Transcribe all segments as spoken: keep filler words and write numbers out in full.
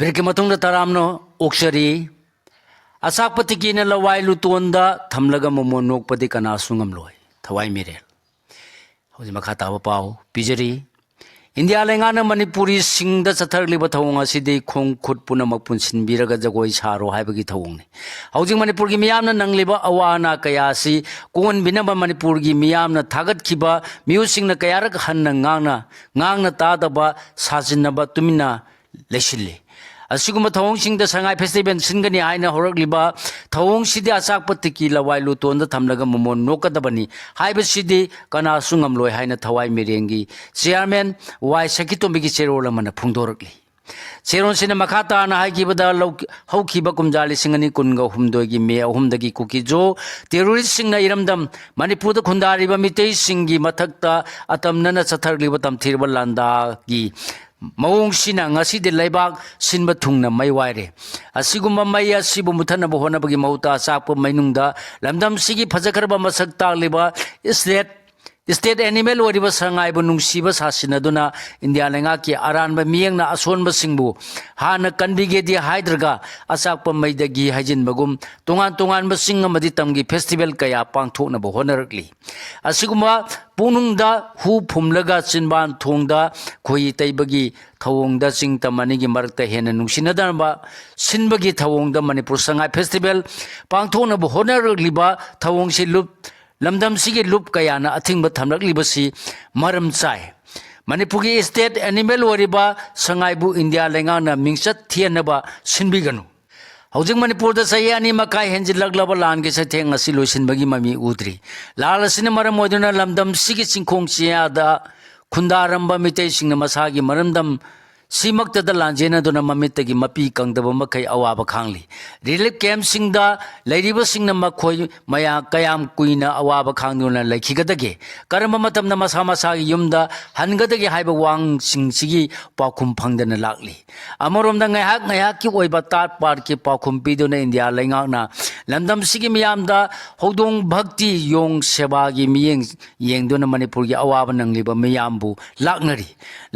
ꯕ꯭ꯔꯦꯛꯀꯤ ꯃꯇꯨꯡꯗ ꯇꯔꯥꯝꯅ ꯑꯣꯛꯆꯔꯤ꯫ ꯑꯆꯥꯛꯄ ꯇꯤꯀꯤꯅ ꯂꯋꯥꯏ ꯂꯨꯇꯣꯟꯗ ꯊꯝꯂꯒ ꯃꯃꯣꯟ ꯅꯣꯛꯄꯗꯤ ꯀꯅꯥꯁꯨ ꯉꯝꯂꯣꯏ꯫ ꯊꯋꯥꯏ ꯃꯤꯔꯦꯜ꯫ ꯍꯧꯖꯤꯛ ꯃꯈꯥ ꯇꯥꯕ ꯄꯥꯎ ꯄꯤꯖꯔꯤ꯫ ꯏꯟꯗꯤꯌꯥ ꯂꯩꯉꯥꯛꯅ ꯃꯅꯤꯄꯨꯔꯤꯁꯤꯡꯗ ꯆꯠꯊꯔꯛꯂꯤꯕ ꯊꯧꯑꯣꯡ ꯑꯁꯤꯗꯤ ꯈꯣꯡ ꯈꯨꯠ ꯄꯨꯝꯅꯃꯛ ꯄꯨꯟꯁꯤꯟꯕꯤꯔꯒ ꯖꯒꯣꯏ ꯁꯥꯔꯣ ꯍꯥꯏꯕꯒꯤ ꯊꯧꯑꯣꯡꯅꯤ꯫ ꯍꯧꯖꯤꯛ ꯃꯅꯤꯄꯨꯔꯒꯤ ꯃꯤꯌꯥꯝꯅ ꯅꯪꯂꯤꯕ ꯑꯋꯥ ꯑꯅꯥ ꯀꯌꯥ ꯑꯁꯤ ꯀꯣꯛꯍꯟꯕꯤꯅꯕ ꯃꯅꯤꯄꯨꯔꯒꯤ ꯃꯤꯌꯥꯝꯅ ꯊꯥꯒꯠꯈꯤꯕ ꯃꯤꯑꯣꯏꯁꯤꯡꯅ ꯀꯌꯥꯔꯛ ꯍꯟꯅ ꯉꯥꯡꯅ, ꯉꯥꯡꯅ ꯇꯥꯗꯕ, ꯁꯥꯖꯤꯟꯅꯕ, ꯇꯨꯃꯤꯟꯅ ꯂꯩꯁꯤꯜꯂꯤ꯫ ꯑꯁꯤꯒꯨꯝꯕ ꯊꯧꯑꯣꯡꯁꯤꯡꯗ ꯁꯉꯥꯏ ꯐꯦꯁꯇꯤꯚꯦꯜ ꯁꯤꯟꯒꯅꯤ ꯍꯥꯏꯅ ꯍꯧꯔꯛꯂꯤꯕ ꯊꯧꯑꯣꯡꯁꯤꯗꯤ ꯑꯆꯥꯛꯄ ꯇꯤꯀꯤ ꯂꯋꯥꯏ ꯂꯨꯇꯣꯟꯗ ꯊꯝꯂꯒ ꯃꯃꯣꯟ ꯅꯣꯛꯀꯗꯕꯅꯤ ꯍꯥꯏꯕꯁꯤꯗꯤ ꯀꯅꯥꯁꯨ ꯉꯝꯂꯣꯏ ꯍꯥꯏꯅ ꯊꯋꯥꯏ ꯃꯤꯔꯦꯟꯒꯤ ꯆꯤꯌꯥꯔꯃꯦꯟ ꯋꯥꯏ ꯁꯈꯤꯇꯣꯝꯕꯤꯒꯤ ꯆꯦꯔꯣꯜ ꯑꯃꯅ ꯐꯣꯡꯗꯣꯔꯛꯂꯤ꯫ ꯆꯦꯔꯣꯜꯁꯤꯅ ꯃꯈꯥ ꯇꯥꯅ ꯍꯥꯏꯈꯤꯕꯗ, ꯂꯧ-, ꯍꯧꯈꯤꯕ ꯀꯨꯝꯖꯥ ꯂꯤꯁꯤꯡ ꯑꯅꯤ ꯀꯨꯟꯒ ꯍꯨꯝꯗꯣꯏꯒꯤ ꯃꯦ ꯑꯍꯨꯝꯗꯒꯤ ꯀꯨꯀꯤꯖꯣ ꯇꯦꯔꯣꯔꯤꯁꯁꯤꯡꯅ ꯏꯔꯝꯗꯝ ꯃꯅꯤꯄꯨꯔꯗ ꯈꯨꯟꯗꯥꯔꯤꯕ ꯃꯤꯇꯩꯁꯤꯡꯒꯤ ꯃꯊꯛꯇ ꯑꯇꯝꯅꯅ ꯆꯠꯊꯔꯛꯂꯤꯕ ꯇꯝꯊꯤꯔꯕ ꯂꯥꯟꯗꯥꯒꯤ ꯃꯑꯣꯡꯁꯤꯅ ꯉꯁꯤꯗꯤ ꯂꯩꯕꯥꯛ ꯁꯤꯟꯕ ꯊꯨꯡꯅ ꯃꯩ ꯋꯥꯏꯔꯦ꯫ ꯑꯁꯤꯒꯨꯝꯕ ꯃꯩ ꯑꯁꯤꯕꯨ ꯃꯨꯊꯠꯅꯕ ꯍꯣꯠꯅꯕꯒꯤ ꯃꯍꯨꯠꯇ ꯑꯆꯥꯛꯄ ꯃꯩꯅꯨꯡꯗ ꯂꯝꯗꯝꯁꯤꯒꯤ ꯐꯖꯈ꯭ꯔꯕ ꯃꯁꯛ ꯇꯥꯛꯂꯤꯕ ꯏꯁꯇꯦꯠ, ꯏꯁꯇꯦꯠ ꯑꯦꯅꯤꯃꯦꯜ ꯑꯣꯏꯔꯤꯕ ꯁꯉꯥꯏꯕꯨ ꯅꯨꯡꯁꯤꯕ ꯁꯥꯁꯤꯟꯅꯗꯨꯅ ꯏꯟꯗꯤꯌꯥ ꯂꯩꯉꯥꯛꯀꯤ ꯑꯔꯥꯟꯕ ꯃꯤꯠꯌꯦꯡꯅ ꯑꯁꯣꯟꯕꯁꯤꯡꯕꯨ ꯍꯥꯟꯅ ꯀꯟꯕꯤꯒꯦꯗꯤ ꯍꯥꯏꯗ꯭ꯔꯒ ꯑꯆꯥꯛꯄ ꯃꯩꯗꯒꯤ ꯍꯩꯖꯤꯟꯕꯒꯨꯝ ꯇꯣꯉꯥꯟ ꯇꯣꯉꯥꯟꯕ ꯆꯤꯡ ꯑꯃꯗꯤ ꯇꯝꯒꯤ ꯐꯦꯁꯇꯤꯚꯦꯜ ꯀꯌꯥ ꯄꯥꯡꯊꯣꯛꯅꯕ ꯍꯣꯠꯅꯔꯛꯂꯤ꯫ ꯑꯁꯤꯒꯨꯝꯕ ꯄꯨꯛꯅꯨꯡꯗ ꯍꯨ ꯐꯨꯝꯂꯒ ꯆꯤꯟꯕꯥꯟ ꯊꯣꯡꯗ ꯈꯣꯏꯍꯤ ꯇꯩꯕꯒꯤ ꯊꯧꯑꯣꯡꯗ ꯆꯤꯡ ꯇꯝ ꯑꯅꯤꯒꯤ ꯃꯔꯛꯇ ꯍꯦꯟꯅ ꯅꯨꯡꯁꯤꯅꯗꯅꯕ ꯁꯤꯟꯕꯒꯤ ꯊꯧꯑꯣꯡꯗ ꯃꯅꯤꯄꯨꯔ ꯁꯉꯥꯏ ꯐꯦꯁꯇꯤꯚꯦꯜ ꯄꯥꯡꯊꯣꯛꯅꯕ ꯍꯣꯠꯅꯔꯛꯂꯤꯕ ꯊꯧꯑꯣꯡꯁꯤ ꯂꯨꯞ, ꯂꯝꯗꯝꯁꯤꯒꯤ ꯂꯨꯞ ꯀꯌꯥꯅ ꯑꯊꯤꯡꯕ ꯊꯝꯂꯛꯂꯤꯕꯁꯤ ꯃꯔꯝ ꯆꯥꯏ꯫ ꯃꯅꯤꯄꯨꯔꯒꯤ ꯏꯁꯇꯦꯠ ꯑꯦꯅꯤꯃꯦꯜ ꯑꯣꯏꯔꯤꯕ ꯁꯉꯥꯏꯕꯨ ꯏꯟꯗꯤꯌꯥ ꯂꯩꯉꯥꯛꯅ ꯃꯤꯡꯆꯠ ꯊꯤꯍꯟꯅꯕ ꯁꯤꯟꯕꯤꯒꯅꯨ꯫ ꯍꯧꯖꯤꯛ ꯃꯅꯤꯄꯨꯔꯗ ꯆꯍꯤ ꯑꯅꯤ ꯃꯈꯥꯏ ꯍꯦꯟꯖꯤꯜꯂꯛꯂꯕ ꯂꯥꯟꯒꯤ ꯆꯩꯊꯦꯡ ꯑꯁꯤ ꯂꯣꯏꯁꯤꯟꯕꯒꯤ ꯃꯃꯤ ꯎꯗ꯭ꯔꯤ꯫ ꯂꯥꯟ ꯑꯁꯤꯅ ꯃꯔꯝ ꯑꯣꯏꯗꯨꯅ ꯂꯝꯗꯝꯁꯤꯒꯤ ꯆꯤꯡꯈꯣꯡ ꯆꯤꯌꯥꯗ ꯈꯨꯟꯗꯥꯔꯝꯕ ꯃꯤꯇꯩꯁꯤꯡꯅ ꯃꯁꯥꯒꯤ ꯃꯔꯝꯗꯝ ꯁꯤꯃꯛꯇꯗ ꯂꯥꯟꯖꯦꯟꯅꯗꯨꯅ ꯃꯃꯤꯠꯇꯒꯤ ꯃꯄꯤ ꯀꯪꯗꯕ ꯃꯈꯩ ꯑꯋꯥꯕ ꯈꯥꯡꯂꯤ꯫ ꯔꯤꯂꯤꯐ ꯀꯦꯝꯞꯁꯤꯡꯗ ꯂꯩꯔꯤꯕꯁꯤꯡꯅ ꯃꯈꯣꯏ ꯃꯌꯥꯝ ꯀꯌꯥꯝ ꯀꯨꯏꯅ ꯑꯋꯥꯕ ꯈꯥꯡꯗꯨꯅ ꯂꯩꯈꯤꯒꯗꯒꯦ? ꯀꯔꯝꯕ ꯃꯇꯝꯗ ꯃꯁꯥ ꯃꯁꯥꯒꯤ ꯌꯨꯝꯗ ꯍꯟꯒꯗꯒꯦ ꯍꯥꯏꯕ ꯋꯥꯍꯪꯁꯤꯡꯁꯤꯒꯤ ꯄꯥꯎꯈꯨꯝ ꯐꯪꯗꯅ ꯂꯥꯛꯂꯤ꯫ ꯑꯃꯔꯣꯝꯗ ꯉꯥꯏꯍꯥꯛ ꯉꯥꯏꯍꯥꯛꯀꯤ ꯑꯣꯏꯕ ꯇꯥꯠ ꯄꯥꯠꯀꯤ ꯄꯥꯎꯈꯨꯝ ꯄꯤꯗꯨꯅ ꯏꯟꯗꯤꯌꯥ ꯂꯩꯉꯥꯛꯅ ꯂꯝꯗꯝꯁꯤꯒꯤ ꯃꯤꯌꯥꯝꯗ ꯍꯧꯗꯣꯡ ꯚꯛꯇꯤ ꯌꯣꯡ ꯁꯦꯕꯥꯒꯤ ꯃꯤꯠꯌꯦꯡ ꯌꯦꯡꯗꯨꯅ ꯃꯅꯤꯄꯨꯔꯒꯤ ꯑꯋꯥꯕ ꯅꯪꯂꯤꯕ ꯃꯤꯌꯥꯝꯕꯨ ꯂꯥꯛꯅꯔꯤ꯫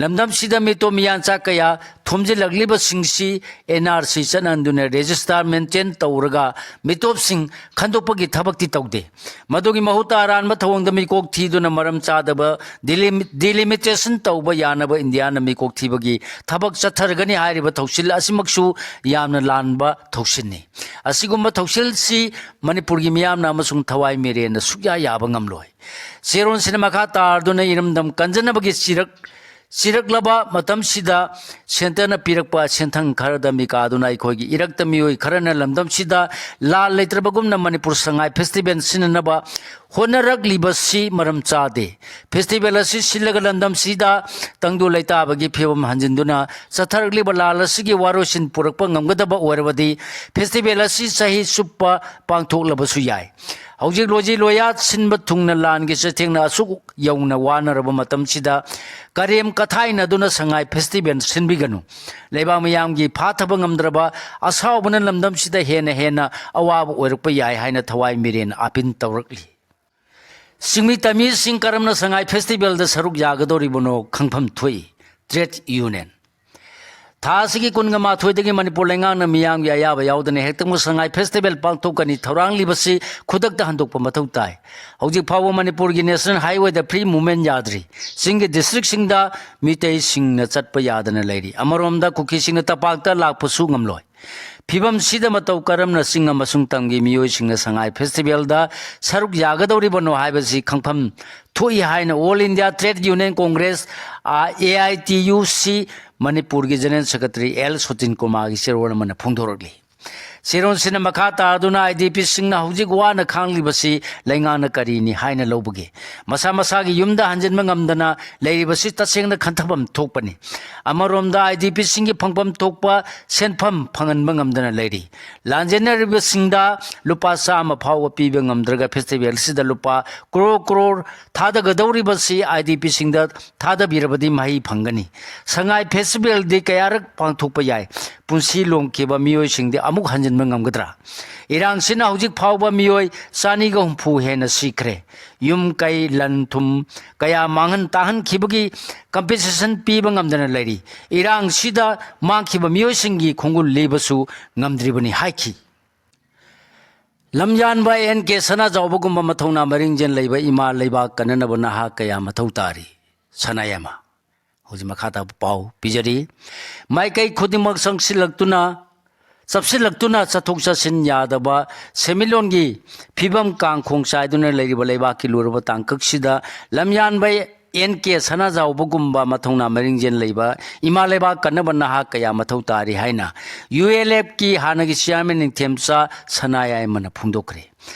ꯂꯝꯗꯝꯁꯤꯗ ꯃꯤꯇꯣꯞ ꯃꯤꯌꯥꯟꯆꯥ ꯀꯌꯥ ꯊꯣꯝꯖꯤꯜꯂꯛꯂꯤꯕꯁꯤꯡꯁꯤ and R C ꯆꯠꯅꯍꯟꯗꯨꯅ register maintain ꯇꯧꯔꯒ ꯃꯤꯇꯣꯞꯁꯤꯡ ꯈꯟꯗꯣꯛꯄꯒꯤ ꯊꯕꯛꯇꯤ ꯇꯧꯗꯦ꯫ ꯃꯗꯨꯒꯤ ꯃꯍꯨꯠꯇ ꯑꯔꯥꯟꯕ ꯊꯧꯑꯣꯡꯗ ꯃꯤꯀꯣꯛ ꯊꯤꯗꯨꯅ ꯃꯔꯝ ꯆꯥꯗꯕ ꯗꯤꯂꯤꯃꯤ-, ꯗꯤꯂꯤꯃꯤꯇꯦꯁꯟ ꯇꯧꯕ ꯌꯥꯅꯕ ꯏꯟꯗꯤꯌꯥꯅ ꯃꯤꯀꯣꯛ ꯊꯤꯕꯒꯤ ꯊꯕꯛ ꯆꯠꯊꯔꯒꯅꯤ ꯍꯥꯏꯔꯤꯕ ꯊꯧꯁꯤꯜ ꯑꯁꯤꯃꯛꯁꯨ ꯌꯥꯝꯅ ꯂꯥꯟꯕ ꯊꯧꯁꯤꯜꯅꯤ꯫ ꯑꯁꯤꯒꯨꯝꯕ ꯊꯧꯁꯤꯜꯁꯤ ꯃꯅꯤꯄꯨꯔꯒꯤ ꯃꯤꯌꯥꯝꯅ ꯑꯃꯁꯨꯡ ꯊꯋꯥꯏ ꯃꯤꯔꯦꯟꯅ ꯁꯨꯛꯌꯥ ꯌꯥꯕ ꯉꯝꯂꯣꯏ꯫ ꯆꯦꯔꯣꯟꯁꯤꯅ ꯃꯈꯥ ꯇꯥꯔꯗꯨꯅ ꯏꯔꯝꯗꯝ ꯀꯟꯖꯅꯕꯒꯤ ꯆꯤꯔꯛ ꯆꯤꯔꯛꯂꯕ ꯃꯇꯝꯁꯤꯗ ꯁꯦꯟꯇꯔꯅ ꯄꯤꯔꯛꯄ ꯁꯦꯟꯊꯪ ꯈꯔꯗ ꯃꯤꯀꯥꯗꯨꯅ ꯑꯩꯈꯣꯏꯒꯤ ꯏꯔꯛꯇ ꯃꯤꯑꯣꯏ ꯈꯔꯅ ꯂꯝꯗꯝꯁꯤꯗ ꯂꯥꯟ ꯂꯩꯇ꯭ꯔꯕꯒꯨꯝꯅ ꯃꯅꯤꯄꯨꯔ ꯁꯉꯥꯏ ꯐꯦꯁꯇꯤꯚꯦꯜ ꯁꯤꯟꯅꯅꯕ ꯍꯣꯠꯅꯔꯛꯂꯤꯕꯁꯤ ꯃꯔꯝ ꯆꯥꯗꯦ꯫ ꯐꯦꯁꯇꯤꯚꯦꯜ ꯑꯁꯤ ꯁꯤꯜꯂꯒ ꯂꯝꯗꯝꯁꯤꯗ ꯇꯪꯗꯨ ꯂꯩꯇꯥꯕꯒꯤ ꯐꯤꯕꯝ ꯍꯟꯖꯤꯟꯗꯨꯅ ꯆꯠꯊꯔꯛꯂꯤꯕ ꯂꯥꯟ ꯑꯁꯤꯒꯤ ꯋꯥꯔꯣꯏꯁꯤꯟ ꯄꯨꯔꯛꯄ ꯉꯝꯒꯗꯕ ꯑꯣꯏꯔꯕꯗꯤ ꯐꯦꯁꯇꯤꯚꯦꯜ ꯑꯁꯤ ꯆꯍꯤ ꯆꯨꯞꯄ ꯄꯥꯡꯊꯣꯛꯂꯕꯁꯨ ꯌꯥꯏ꯫ ꯍꯧꯖꯤꯛ ꯂꯣꯏꯖꯤ ꯂꯣꯌꯥ ꯁꯤꯟꯕ ꯊꯨꯡꯅ ꯂꯥꯟꯒꯤ ꯆꯩꯊꯦꯡꯅ ꯑꯁꯨꯛ ꯌꯧꯅ ꯋꯥꯅꯔꯕ ꯃꯇꯝꯁꯤꯗ ꯀꯔꯦꯝ ꯀꯊꯥꯏꯅꯗꯨꯅ ꯁꯉꯥꯏ ꯐꯦꯁꯇꯤꯚꯦꯜ ꯁꯤꯟꯕꯤꯒꯅꯨ꯫ ꯂꯩꯕꯥꯛ ꯃꯤꯌꯥꯝꯒꯤ ꯐꯥꯊꯕ ꯉꯝꯗ꯭ꯔꯕ ꯑꯁꯥꯎꯕꯅ ꯂꯝꯗꯝꯁꯤꯗ ꯍꯦꯟꯅ ꯍꯦꯟꯅ ꯑꯋꯥꯕ ꯑꯣꯏꯔꯛꯄ ꯌꯥꯏ ꯍꯥꯏꯅ ꯊꯋꯥꯏ ꯃꯤꯔꯦꯟ ꯑꯥꯄꯤꯜ ꯇꯧꯔꯛꯂꯤ꯫ ꯆꯤꯡꯃꯤ ꯇꯝꯃꯤꯁꯤꯡ ꯀꯔꯝꯅ ꯁꯉꯥꯏ ꯐꯦꯁꯇꯤꯚꯦꯜꯗ ꯁꯔꯨꯛ ꯌꯥꯒꯗꯧꯔꯤꯕꯅꯣ ꯈꯪꯐꯝ ꯊꯣꯛꯏ꯫ Trade union. ꯊꯥ ꯑꯁꯤꯒꯤ ꯀꯨꯟꯒ ꯃꯥꯊꯣꯏꯗꯒꯤ ꯃꯅꯤꯄꯨꯔ ꯂꯩꯉꯥꯛꯅ ꯃꯤꯌꯥꯝꯒꯤ ꯑꯌꯥꯕ ꯌꯥꯎꯗꯅ ꯍꯦꯛꯇꯃꯛ ꯁꯉꯥꯏ ꯐꯦꯁꯇꯤꯚꯦꯜ ꯄꯥꯡꯊꯣꯛꯀꯅꯤ ꯊꯧꯔꯥꯡꯂꯤꯕꯁꯤ ꯈꯨꯗꯛꯇ ꯍꯟꯗꯣꯛꯄ ꯃꯊꯧ ꯇꯥꯏ꯫ ꯍꯧꯖꯤꯛ ꯐꯥꯎꯕ ꯃꯅꯤꯄꯨꯔꯒꯤ ꯅꯦꯁꯅꯦꯜ ꯍꯥꯏꯋꯦꯗ ꯐ꯭ꯔꯤ ꯃꯨꯚꯃꯦꯟ ꯌꯥꯗ꯭ꯔꯤ꯫ ꯆꯤꯡꯒꯤ ꯗꯤꯁꯇ꯭ꯔꯤꯛꯁꯤꯡꯗ ꯃꯤꯇꯩꯁꯤꯡꯅ ꯆꯠꯄ ꯌꯥꯗꯅ ꯂꯩꯔꯤ꯫ ꯑꯃꯔꯣꯝꯗ ꯀꯨꯀꯤꯁꯤꯡꯅ ꯇꯝꯄꯥꯛꯇ ꯂꯥꯛꯄꯁꯨ ꯉꯝꯂꯣꯏ꯫ ꯐꯤꯕꯝꯁꯤꯗ ꯃꯇꯧ ꯀꯔꯝꯅ ꯆꯤꯡ ꯑꯃꯁꯨꯡ ꯇꯝꯒꯤ ꯃꯤꯑꯣꯏꯁꯤꯡꯅ ꯁꯉꯥꯏ ꯐꯦꯁꯇꯤꯚꯦꯜꯗ ꯁꯔꯨꯛ ꯌꯥꯒꯗꯧꯔꯤꯕꯅꯣ ꯍꯥꯏꯕꯁꯤ ꯈꯪꯐꯝ ꯊꯣꯛꯏ ꯍꯥꯏꯅ all India trade union congress, uh, A I T U C, ꯃꯅꯤꯄꯨꯔꯒꯤ ꯖꯦꯅꯔꯦꯜ ꯁꯦꯀ꯭ꯔꯦꯇꯔꯤ ꯑꯦꯜ ꯁꯣꯇꯤꯟ ꯀꯨꯃꯥꯔꯒꯤ ꯆꯦꯔꯣꯜ ꯑꯃꯅ ꯐꯣꯡꯗꯣꯔꯛꯂꯤ꯫ ꯆꯦꯔꯣꯜꯁꯤꯅ ꯃꯈꯥ ꯇꯥꯗꯨꯅ ꯑꯥꯏ ꯗꯤ ꯄꯤꯁꯤꯡꯅ ꯍꯧꯖꯤꯛ ꯋꯥꯅ ꯈꯥꯡꯂꯤꯕꯁꯤ ꯂꯩꯉꯥꯛꯅ ꯀꯔꯤꯅꯤ ꯍꯥꯏꯅ ꯂꯧꯕꯒꯦ? ꯃꯁꯥ ꯃꯁꯥꯒꯤ ꯌꯨꯝꯗ ꯍꯟꯖꯤꯟꯕ ꯉꯝꯗꯅ ꯂꯩꯔꯤꯕꯁꯤ ꯇꯁꯦꯡꯅ ꯈꯟꯊꯐꯝ ꯊꯣꯛꯄꯅꯤ꯫ ꯑꯃꯔꯣꯝꯗ ꯑꯥꯏ ꯗꯤ ꯄꯤꯁꯤꯡꯒꯤ ꯐꯪꯐꯝ ꯊꯣꯛꯄ ꯁꯦꯟꯐꯝ ꯐꯪꯍꯟꯕ ꯉꯝꯗꯅ ꯂꯩꯔꯤ꯫ ꯂꯥꯟꯖꯦꯟꯅꯔꯤꯕꯁꯤꯡꯗ ꯂꯨꯄꯥ ꯆꯥꯝꯃ ꯐꯥꯎꯕ ꯄꯤꯕ ꯉꯝꯗ꯭ꯔꯒ ꯐꯦꯁꯇꯤꯚꯦꯜꯁꯤꯗ ꯂꯨꯄꯥ ꯀ꯭ꯔꯣꯔ ꯀ꯭ꯔꯣꯔ ꯊꯥꯗꯒꯗꯧꯔꯤꯕꯁꯤ ꯑꯥꯏ ꯗꯤ ꯄꯤꯁꯤꯡꯗ ꯊꯥꯗꯕꯤꯔꯕꯗꯤ ꯃꯍꯩ ꯐꯪꯒꯅꯤ꯫ ꯁꯉꯥꯏ ꯐꯦꯁꯇꯤꯚꯦꯜꯗꯤ ꯀꯌꯥꯔꯛ ꯄꯥꯡꯊꯣꯛꯄ ꯌꯥꯏ꯫ ꯄꯨꯟꯁꯤ ꯂꯣꯝꯈꯤꯕ ꯃꯤꯑꯣꯏꯁꯤꯡꯗꯤ ꯑꯃꯨꯛ ꯍꯟꯖꯤꯟꯕ ꯉꯝꯒꯗ꯭ꯔꯥ? ꯏꯔꯥꯡꯁꯤꯅ ꯍꯧꯖꯤꯛ ꯐꯥꯎꯕ ꯃꯤꯑꯣꯏ ꯆꯅꯤꯒ ꯍꯨꯝꯐꯨ ꯍꯦꯟꯅ ꯁꯤꯈ꯭ꯔꯦ꯫ ꯌꯨꯝ ꯀꯩ, ꯂꯟ ꯊꯨꯝ ꯀꯌꯥ ꯃꯥꯡꯍꯟ ꯇꯥꯍꯟꯈꯤꯕꯒꯤ compensation ꯄꯤꯕ ꯉꯝꯗꯅ ꯂꯩꯔꯤ꯫ ꯏꯔꯥꯡꯁꯤꯗ ꯃꯥꯡꯈꯤꯕ ꯃꯤꯑꯣꯏꯁꯤꯡꯒꯤ ꯈꯣꯡꯒꯨꯜ ꯂꯤꯕꯁꯨ ꯉꯝꯗ꯭ꯔꯤꯕꯅꯤ ꯍꯥꯏꯈꯤ꯫ ꯂꯝꯌꯥꯟꯕ ꯑꯦꯟ ꯀꯦ ꯁꯅꯥꯖꯥꯎꯕꯒꯨꯝꯕ ꯃꯊꯧꯅꯥ ꯃꯔꯤꯡꯖꯦꯜ ꯂꯩꯕ ꯏꯃꯥ ꯂꯩꯕꯥꯛ ꯀꯟꯅꯅꯕ ꯅꯍꯥ ꯀꯌꯥ ꯃꯊꯧ ꯇꯥꯔꯤ꯫ ꯁꯅꯥꯌꯥꯏꯃ꯫ ꯍꯧꯖꯤꯛ ꯃꯈꯥ ꯇꯥꯕ ꯄꯥꯎ ꯄꯤꯖꯔꯤ꯫ ꯃꯥꯏꯀꯩ ꯈꯨꯗꯤꯡꯃꯛ ꯆꯪꯁꯤꯜꯂꯛꯇꯨꯅ, ꯆꯞꯁꯤꯜꯂꯛꯇꯨꯅ ꯆꯠꯊꯣꯛ ꯆꯠꯁꯤꯟ ꯌꯥꯗꯕ ꯁꯦꯟꯃꯤꯠꯂꯣꯟꯒꯤ ꯐꯤꯕꯝ ꯀꯥꯡꯈꯣꯡ ꯆꯥꯏꯗꯨꯅ ꯂꯩꯔꯤꯕ ꯂꯩꯕꯥꯛꯀꯤ ꯂꯨꯔꯕ ꯇꯥꯡꯀꯛꯁꯤꯗ ꯂꯝꯌꯥꯟꯕ ꯑꯦꯟ ꯀꯦ ꯁꯅꯥꯖꯥꯎꯕꯒꯨꯝꯕ ꯃꯊꯧꯅꯥ ꯃꯔꯤꯡꯖꯦꯜ ꯂꯩꯕ ꯏꯃꯥ ꯂꯩꯕꯥꯛ ꯀꯟꯅꯕ ꯅꯍꯥ ꯀꯌꯥ ꯃꯊꯧ ꯇꯥꯔꯤ ꯍꯥꯏꯅ ꯌꯨ ꯑꯦꯜ ꯑꯦꯐꯀꯤ ꯍꯥꯟꯅꯒꯤ chairman ꯅꯤꯡꯊꯦꯝꯆꯥ ꯁꯅꯥꯌꯥꯏꯃꯅ ꯐꯣꯡꯗꯣꯛꯈ꯭ꯔꯦ꯫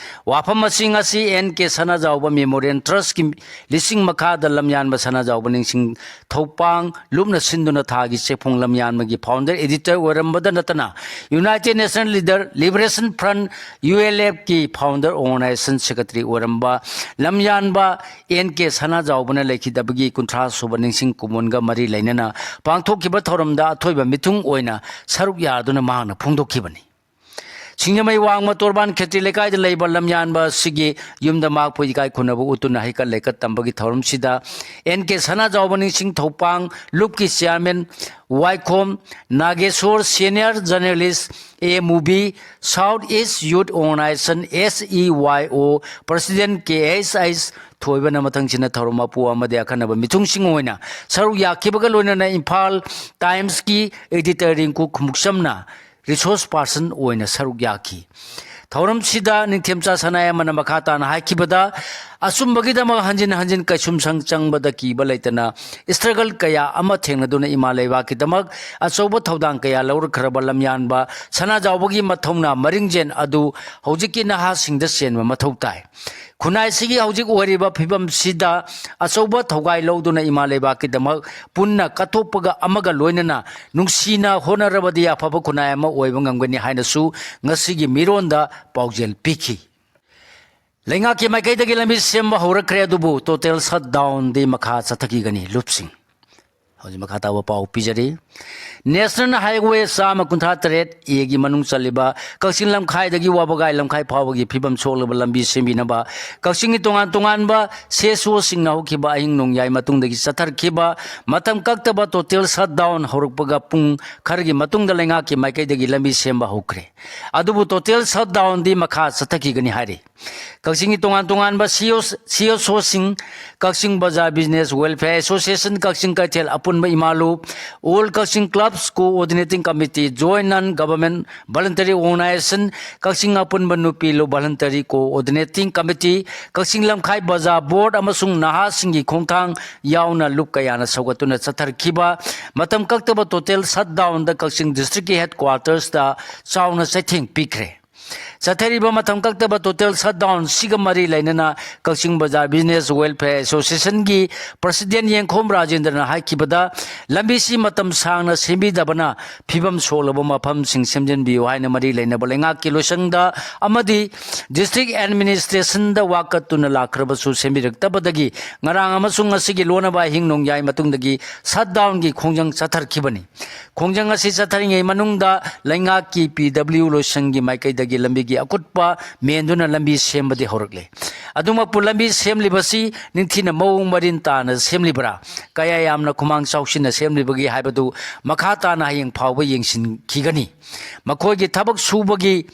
ꯋꯥꯐꯝ ꯑꯁꯤ ꯉꯁꯤ ꯑꯦꯟ ꯀꯦ ꯁꯅꯥꯖꯥꯎꯕ Memorial Trustꯀꯤ ꯂꯤꯁꯤꯡ ꯃꯈꯥꯗ ꯂꯝꯌꯥꯟꯕ ꯁꯅꯥꯖꯥꯎꯕ ꯅꯤꯡꯁꯤꯡ ꯊꯧꯄꯥꯡ ꯂꯨꯞꯅ ꯁꯤꯟꯗꯨꯅ ꯊꯥꯒꯤ ꯆꯦꯐꯣꯡ ꯂꯝꯌꯥꯟꯕꯒꯤ founder editor ꯑꯣꯏꯔꯝꯕꯗ ꯅꯠꯇꯅ United National Leader Liberation Front, U L F ꯀꯤ founder organization secretary ꯑꯣꯏꯔꯝꯕ ꯂꯝꯌꯥꯟꯕ ꯑꯦꯟ ꯀꯦ ꯁꯅꯥꯖꯥꯎꯕꯅ ꯂꯩꯈꯤꯗꯕꯒꯤ ꯀꯨꯟꯊ꯭ꯔꯥ ꯁꯨꯕ ꯅꯤꯡꯁꯤꯡ ꯀꯨꯝꯑꯣꯟꯒ ꯃꯔꯤ ꯂꯩꯅꯅ ꯄꯥꯡꯊꯣꯛꯈꯤꯕ ꯊꯧꯔꯝꯗ ꯑꯊꯣꯏꯕ ꯃꯤꯊꯨꯡ ꯑꯣꯏꯅ ꯁꯔꯨꯛ ꯌꯥꯗꯨꯅ ꯃꯍꯥꯛꯅ ꯐꯣꯡꯗꯣꯛꯈꯤꯕꯅꯤ꯫ ꯁꯤꯡꯖꯃꯩ ꯋꯥꯡꯃ ꯇꯣꯔꯕꯥꯟ ꯈꯦꯇ꯭ꯔꯤ ꯂꯩꯀꯥꯏꯗ ꯂꯩꯕ ꯂꯝꯌꯥꯟꯕ ꯑꯁꯤꯒꯤ ꯌꯨꯝꯗ ꯃꯍꯥꯛꯄꯨ ꯏꯀꯥꯏ ꯈꯨꯝꯅꯕ ꯎꯠꯇꯨꯅ ꯍꯩꯀꯠ ꯂꯩꯀꯠ ꯇꯝꯕꯒꯤ ꯊꯧꯔꯝꯁꯤꯗ ꯑꯦꯟ ꯀꯦ ꯁꯅꯥꯖꯥꯎꯕ ꯅꯤꯡꯁꯤꯡ ꯊꯧꯄꯥꯡ ꯂꯨꯞꯀꯤ chairman ꯋꯥꯏꯈꯣꯝ ꯅꯥꯒꯦꯁꯣꯔ, senior journalist, A M U B, South East Youth Organization, S E Y O, president K H H ꯊꯣꯏꯕꯅ ꯃꯊꯪꯁꯤꯅ ꯊꯧꯔꯝ ꯃꯄꯨ ꯑꯃꯗꯤ ꯑꯈꯟꯅꯕ ꯃꯤꯊꯨꯡꯁꯤꯡ ꯑꯣꯏꯅ ꯁꯔꯨꯛ ꯌꯥꯈꯤꯕꯒ ꯂꯣꯏꯅꯅ ꯏꯝꯐꯥꯜ Timesꯀꯤ editor ꯔꯤꯡꯀꯨ ꯈꯨꯃꯨꯛꯆꯝꯅ resource person ꯑꯣꯏꯅ ꯁꯔꯨꯛ ꯌꯥꯈꯤ꯫ ꯊꯧꯔꯝꯁꯤꯗ ꯅꯤꯡꯊꯦꯝꯆꯥ ꯁꯅꯥꯌꯥꯏꯃꯅ ꯃꯈꯥ ꯇꯥꯅ ꯍꯥꯏꯈꯤꯕꯗ, ꯑꯆꯨꯝꯕꯒꯤꯗꯃꯛ ꯍꯟꯖꯤꯟ ꯍꯟꯖꯤꯟ ꯀꯩꯁꯨꯝꯁꯪ ꯆꯪꯕꯗ ꯀꯤꯕ ꯂꯩꯇꯅ struggle ꯀꯌꯥ ꯑꯃ ꯊꯦꯡꯅꯗꯨꯅ ꯏꯃꯥ ꯂꯩꯕꯥꯛꯀꯤꯗꯃꯛ ꯑꯆꯧꯕ ꯊꯧꯗꯥꯡ ꯀꯌꯥ ꯂꯧꯔꯛꯈ꯭ꯔꯕ ꯂꯝꯌꯥꯟꯕ ꯁꯅꯥꯖꯥꯎꯕꯒꯤ ꯃꯊꯧꯅꯥ ꯃꯔꯤꯡꯖꯦꯜ ꯑꯗꯨ ꯍꯧꯖꯤꯛꯀꯤ ꯅꯍꯥꯁꯤꯡꯗ ꯆꯦꯟꯕ ꯃꯊꯧ ꯇꯥꯏ꯫ ꯈꯨꯟꯅꯥꯏꯁꯤꯒꯤ ꯍꯧꯖꯤꯛ ꯑꯣꯏꯔꯤꯕ ꯐꯤꯕꯝꯁꯤꯗ ꯑꯆꯧꯕ ꯊꯧꯒꯥꯏ ꯂꯧꯗꯨꯅ ꯏꯃꯥ ꯂꯩꯕꯥꯛꯀꯤꯗꯃꯛ ꯄꯨꯟꯅ ꯀꯠꯊꯣꯛꯄꯒ ꯑꯃꯒ ꯂꯣꯏꯅꯅ ꯅꯨꯡꯁꯤꯅ ꯍꯣꯠꯅꯔꯕꯗꯤ ꯑꯐꯕ ꯈꯨꯟꯅꯥꯏ ꯑꯃ ꯑꯣꯏꯕ ꯉꯝꯒꯅꯤ ꯍꯥꯏꯅꯁꯨ ꯉꯁꯤꯒꯤ ꯃꯤꯔꯣꯟꯗ ꯄꯥꯎꯖꯦꯜ ꯄꯤꯈꯤ꯫ ꯂꯩꯉꯥꯛꯀꯤ ꯃꯥꯏꯀꯩꯗꯒꯤ ꯂꯝꯕꯤ ꯁꯦꯝꯕ ꯍꯧꯔꯛꯈ꯭ꯔꯦ, ꯑꯗꯨꯕꯨ total shutdownꯗꯤ ꯃꯈꯥ ꯆꯠꯊꯈꯤꯒꯅꯤ꯫ ꯂꯨꯞꯁꯤꯡ꯫ ꯍꯧꯖꯤꯛ ꯃꯈꯥ ꯇꯥꯕ ꯄꯥꯎ ꯄꯤꯖꯔꯤ꯫ National Highway ꯆꯥꯝꯃ ꯀꯨꯟꯊ꯭ꯔꯥ ꯇꯔꯦꯠ A ꯒꯤ ꯃꯅꯨꯡ ꯆꯜꯂꯤꯕ ꯀꯛꯆꯤꯡ ꯂꯝꯈꯥꯏꯗꯒꯤ ꯋꯥꯕꯒꯥꯏ ꯂꯝꯈꯥꯏ ꯐꯥꯎꯕꯒꯤ ꯐꯤꯕꯝ ꯁꯣꯛꯂꯕ ꯂꯝꯕꯤ ꯁꯦꯝꯕꯤꯅꯕ ꯀꯛꯆꯤꯡꯒꯤ ꯇꯣꯉꯥꯟ ꯇꯣꯉꯥꯟꯕ CSO ꯁꯤꯡꯅ ꯍꯧꯈꯤꯕ ꯑꯍꯤꯡ ꯅꯣꯡꯌꯥꯏ ꯃꯇꯨꯡꯗꯒꯤ ꯆꯠꯊꯔꯛꯈꯤꯕ ꯃꯇꯝ ꯀꯛꯇꯕ total shutdown ꯍꯧꯔꯛꯄꯒ ꯄꯨꯡ ꯈꯔꯒꯤ ꯃꯇꯨꯡꯗ ꯂꯩꯉꯥꯛꯀꯤ ꯃꯥꯏꯀꯩꯗꯒꯤ ꯂꯝꯕꯤ ꯁꯦꯝꯕ ꯍꯧꯈ꯭ꯔꯦ꯫ ꯑꯗꯨꯕꯨ total shutdown ꯗꯤ ꯃꯈꯥ ꯆꯠꯊꯈꯤꯒꯅꯤ ꯍꯥꯏꯔꯤ꯫ ꯀꯛꯆꯤꯡꯒꯤ ꯇꯣꯉꯥꯟ ꯇꯣꯉꯥꯟꯕ CSO, CSO ꯁꯤꯡ, ꯀꯛꯆꯤꯡ ꯕꯖꯥꯔ Business Welfare Association, ꯀꯛꯆꯤꯡ ꯀꯩꯊꯦꯜ ꯑꯄꯨꯟꯕ ꯏꯃꯥꯂꯨ, All Kakching Clubs Coordinating Committee, Joint Non Government Voluntary Organization, ꯀꯛꯆꯤꯡ ꯑꯄꯨꯟꯕ ꯅꯨꯄꯤ ꯂꯨꯞ Voluntary Coordinating Committee, ꯀꯛꯆꯤꯡ ꯂꯝꯈꯥꯏ ꯕꯖꯥꯔ board ꯑꯃꯁꯨꯡ ꯅꯍꯥꯁꯤꯡꯒꯤ ꯈꯣꯡꯊꯥꯡ ꯌꯥꯎꯅ ꯂꯨꯞ ꯀꯌꯥꯅ ꯁꯧꯒꯠꯇꯨꯅ ꯆꯠꯊꯔꯛꯈꯤꯕ ꯃꯇꯝ ꯀꯛꯇꯕ total shutdown ꯗ ꯀꯛꯆꯤꯡ district ꯀꯤ headquarters ꯇ ꯆꯥꯎꯅ ꯆꯩꯊꯦꯡ ꯄꯤꯈ꯭ꯔꯦ꯫ ꯆꯠꯊꯔꯤꯕ ꯃꯇꯝ ꯀꯛꯇꯕ total shutdown ꯁꯤꯒ ꯃꯔꯤ ꯂꯩꯅꯅ ꯀꯛꯆꯤꯡ ꯕꯖꯥꯔ Business Welfare Association ꯒꯤ President ꯌꯦꯡꯈꯣꯝ ꯔꯥꯖꯦꯟꯗ꯭ꯔꯅ ꯍꯥꯏꯈꯤꯕꯗ, ꯂꯝꯕꯤꯁꯤ ꯃꯇꯝ ꯁꯥꯡꯅ ꯁꯦꯝꯕꯤꯗꯕꯅ ꯐꯤꯕꯝ ꯁꯣꯛꯂꯕ ꯃꯐꯝꯁꯤꯡ ꯁꯦꯝꯖꯤꯟꯕꯤꯌꯨ ꯍꯥꯏꯅ ꯃꯔꯤ ꯂꯩꯅꯕ ꯂꯩꯉꯥꯛꯀꯤ ꯂꯣꯏꯁꯪꯗ ꯑꯃꯗꯤ district administration ꯗ ꯋꯥꯀꯠꯇꯨꯅ ꯂꯥꯛꯈ꯭ꯔꯕꯁꯨ ꯁꯦꯝꯕꯤꯔꯛꯇꯕꯗꯒꯤ ꯉꯔꯥꯡ ꯑꯃꯁꯨꯡ ꯉꯁꯤꯒꯤ ꯂꯣꯟꯅꯕ ꯑꯍꯤꯡ ꯅꯣꯡꯌꯥꯏ ꯃꯇꯨꯡꯗꯒꯤ shutdown ꯒꯤ ꯈꯣꯡꯖꯪ ꯆꯠꯊꯔꯛꯈꯤꯕꯅꯤ꯫ ꯈꯣꯡꯖꯪ ꯑꯁꯤ ꯆꯠꯊꯔꯤꯉꯩ ꯃꯅꯨꯡꯗ ꯂꯩꯉꯥꯛꯀꯤ P W ꯂꯣꯏꯁꯪꯒꯤ ꯃꯥꯏꯀꯩꯗꯒꯤ ꯂꯝꯕꯤꯒꯤ ꯑꯀꯨꯠꯄ ꯃꯦꯟꯗꯨꯅ ꯂꯝꯕꯤ ꯁꯦꯝꯕꯗꯤ ꯍꯧꯔꯛꯂꯦ꯫ ꯑꯗꯨꯃꯛꯄꯨ ꯂꯝꯕꯤ ꯁꯦꯝꯂꯤꯕꯁꯤ ꯅꯤꯡꯊꯤꯅ ꯃꯑꯣꯡ ꯃꯔꯤꯟ ꯇꯥꯅ ꯁꯦꯝꯂꯤꯕ꯭ꯔꯥ, ꯀꯌꯥ ꯌꯥꯝꯅ ꯈꯨꯃꯥꯡ ꯆꯥꯎꯁꯤꯟꯅ ꯁꯦꯝꯂꯤꯕꯒꯦ ꯍꯥꯏꯕꯗꯨ ꯃꯈꯥ ꯇꯥꯅ ꯍꯌꯦꯡ ꯐꯥꯎꯕ ꯌꯦꯡꯁꯤꯟꯈꯤꯒꯅꯤ꯫ ꯃꯈꯣꯏꯒꯤ ꯊꯕꯛ ꯁꯨꯕꯒꯤ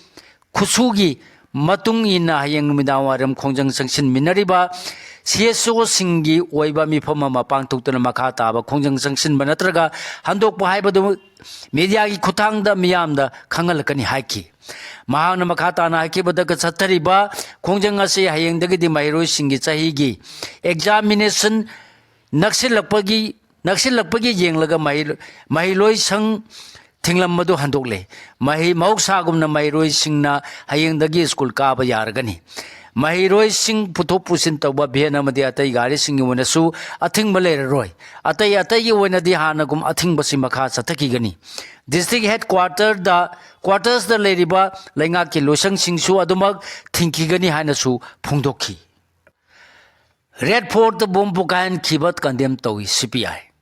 ꯈꯨꯠꯁꯨꯒꯤ ꯃꯇꯨꯡ ꯏꯟꯅ ꯍꯌꯦꯡ ꯅꯨꯃꯤꯗꯥꯡ ꯋꯥꯏꯔꯝ ꯈꯣꯡꯖꯪ ꯆꯪꯁꯤꯟꯃꯤꯟꯅꯔꯤꯕ CSO ꯁꯤꯡꯒꯤ ꯑꯣꯏꯕ ꯃꯤꯐꯝ ꯑꯃ ꯄꯥꯡꯊꯣꯛꯇꯨꯅ ꯃꯈꯥ ꯇꯥꯕ ꯈꯣꯡꯖꯪ ꯆꯪꯁꯤꯟꯕ ꯅꯠꯇ꯭ꯔꯒ ꯍꯟꯗꯣꯛꯄ ꯍꯥꯏꯕꯗꯨ media ꯒꯤ ꯈꯨꯠꯊꯥꯡꯗ ꯃꯤꯌꯥꯝꯗ ꯈꯪꯍꯜꯂꯛꯀꯅꯤ ꯍꯥꯏꯈꯤ꯫ ꯃꯍꯥꯛꯅ ꯃꯈꯥ ꯇꯥꯅ ꯍꯥꯏꯈꯤꯕꯗ, ꯆꯠꯊꯔꯤꯕ ꯈꯣꯡꯖꯪ ꯑꯁꯤ ꯍꯌꯦꯡꯗꯒꯤꯗꯤ ꯃꯍꯩꯔꯣꯏꯁꯤꯡꯒꯤ ꯆꯍꯤꯒꯤ examination ꯅꯛꯁꯤꯜꯂꯛꯄꯒꯤ, ꯅꯛꯁꯤꯜꯂꯛꯄꯒꯤ ꯌꯦꯡꯂꯒ ꯃꯍꯩ-, ꯃꯍꯩꯂꯣꯏꯁꯪ ꯊꯤꯡꯂꯝꯕꯗꯨ ꯍꯟꯗꯣꯛꯂꯦ꯫ ꯃꯍꯩ-, ꯃꯍꯧꯁꯥꯒꯨꯝꯅ ꯃꯍꯩꯔꯣꯏꯁꯤꯡꯅ ꯍꯌꯦꯡꯗꯒꯤ ꯁ꯭ꯀꯨꯜ ꯀꯥꯕ ꯌꯥꯔꯒꯅꯤ꯫ ꯃꯍꯩꯔꯣꯏꯁꯤꯡ ꯄꯨꯊꯣꯛ ꯄꯨꯁꯤꯟ ꯇꯧꯕ van ꯑꯃꯗꯤ ꯑꯇꯩ ꯒꯥꯔꯤꯁꯤꯡꯒꯤ ꯑꯣꯏꯅꯁꯨ ꯑꯊꯤꯡꯕ ꯂꯩꯔꯔꯣꯏ꯫ ꯑꯇꯩ ꯑꯇꯩꯒꯤ ꯑꯣꯏꯅꯗꯤ ꯍꯥꯟꯅꯒꯨꯝ ꯑꯊꯤꯡꯕꯁꯤ ꯃꯈꯥ ꯆꯠꯊꯈꯤꯒꯅꯤ꯫ District headquarter ꯗ, quarters ꯗ ꯂꯩꯔꯤꯕ ꯂꯩꯉꯥꯛꯀꯤ ꯂꯣꯏꯁꯪꯁꯤꯡꯁꯨ ꯑꯗꯨꯃꯛ ꯊꯤꯡꯈꯤꯒꯅꯤ ꯍꯥꯏꯅꯁꯨ ꯐꯣꯡꯗꯣꯛꯈꯤ꯫ Red Fort ꯇ bomb ꯄꯣꯈꯥꯏꯍꯟꯈꯤꯕ condemn ꯇꯧꯏ CPI꯫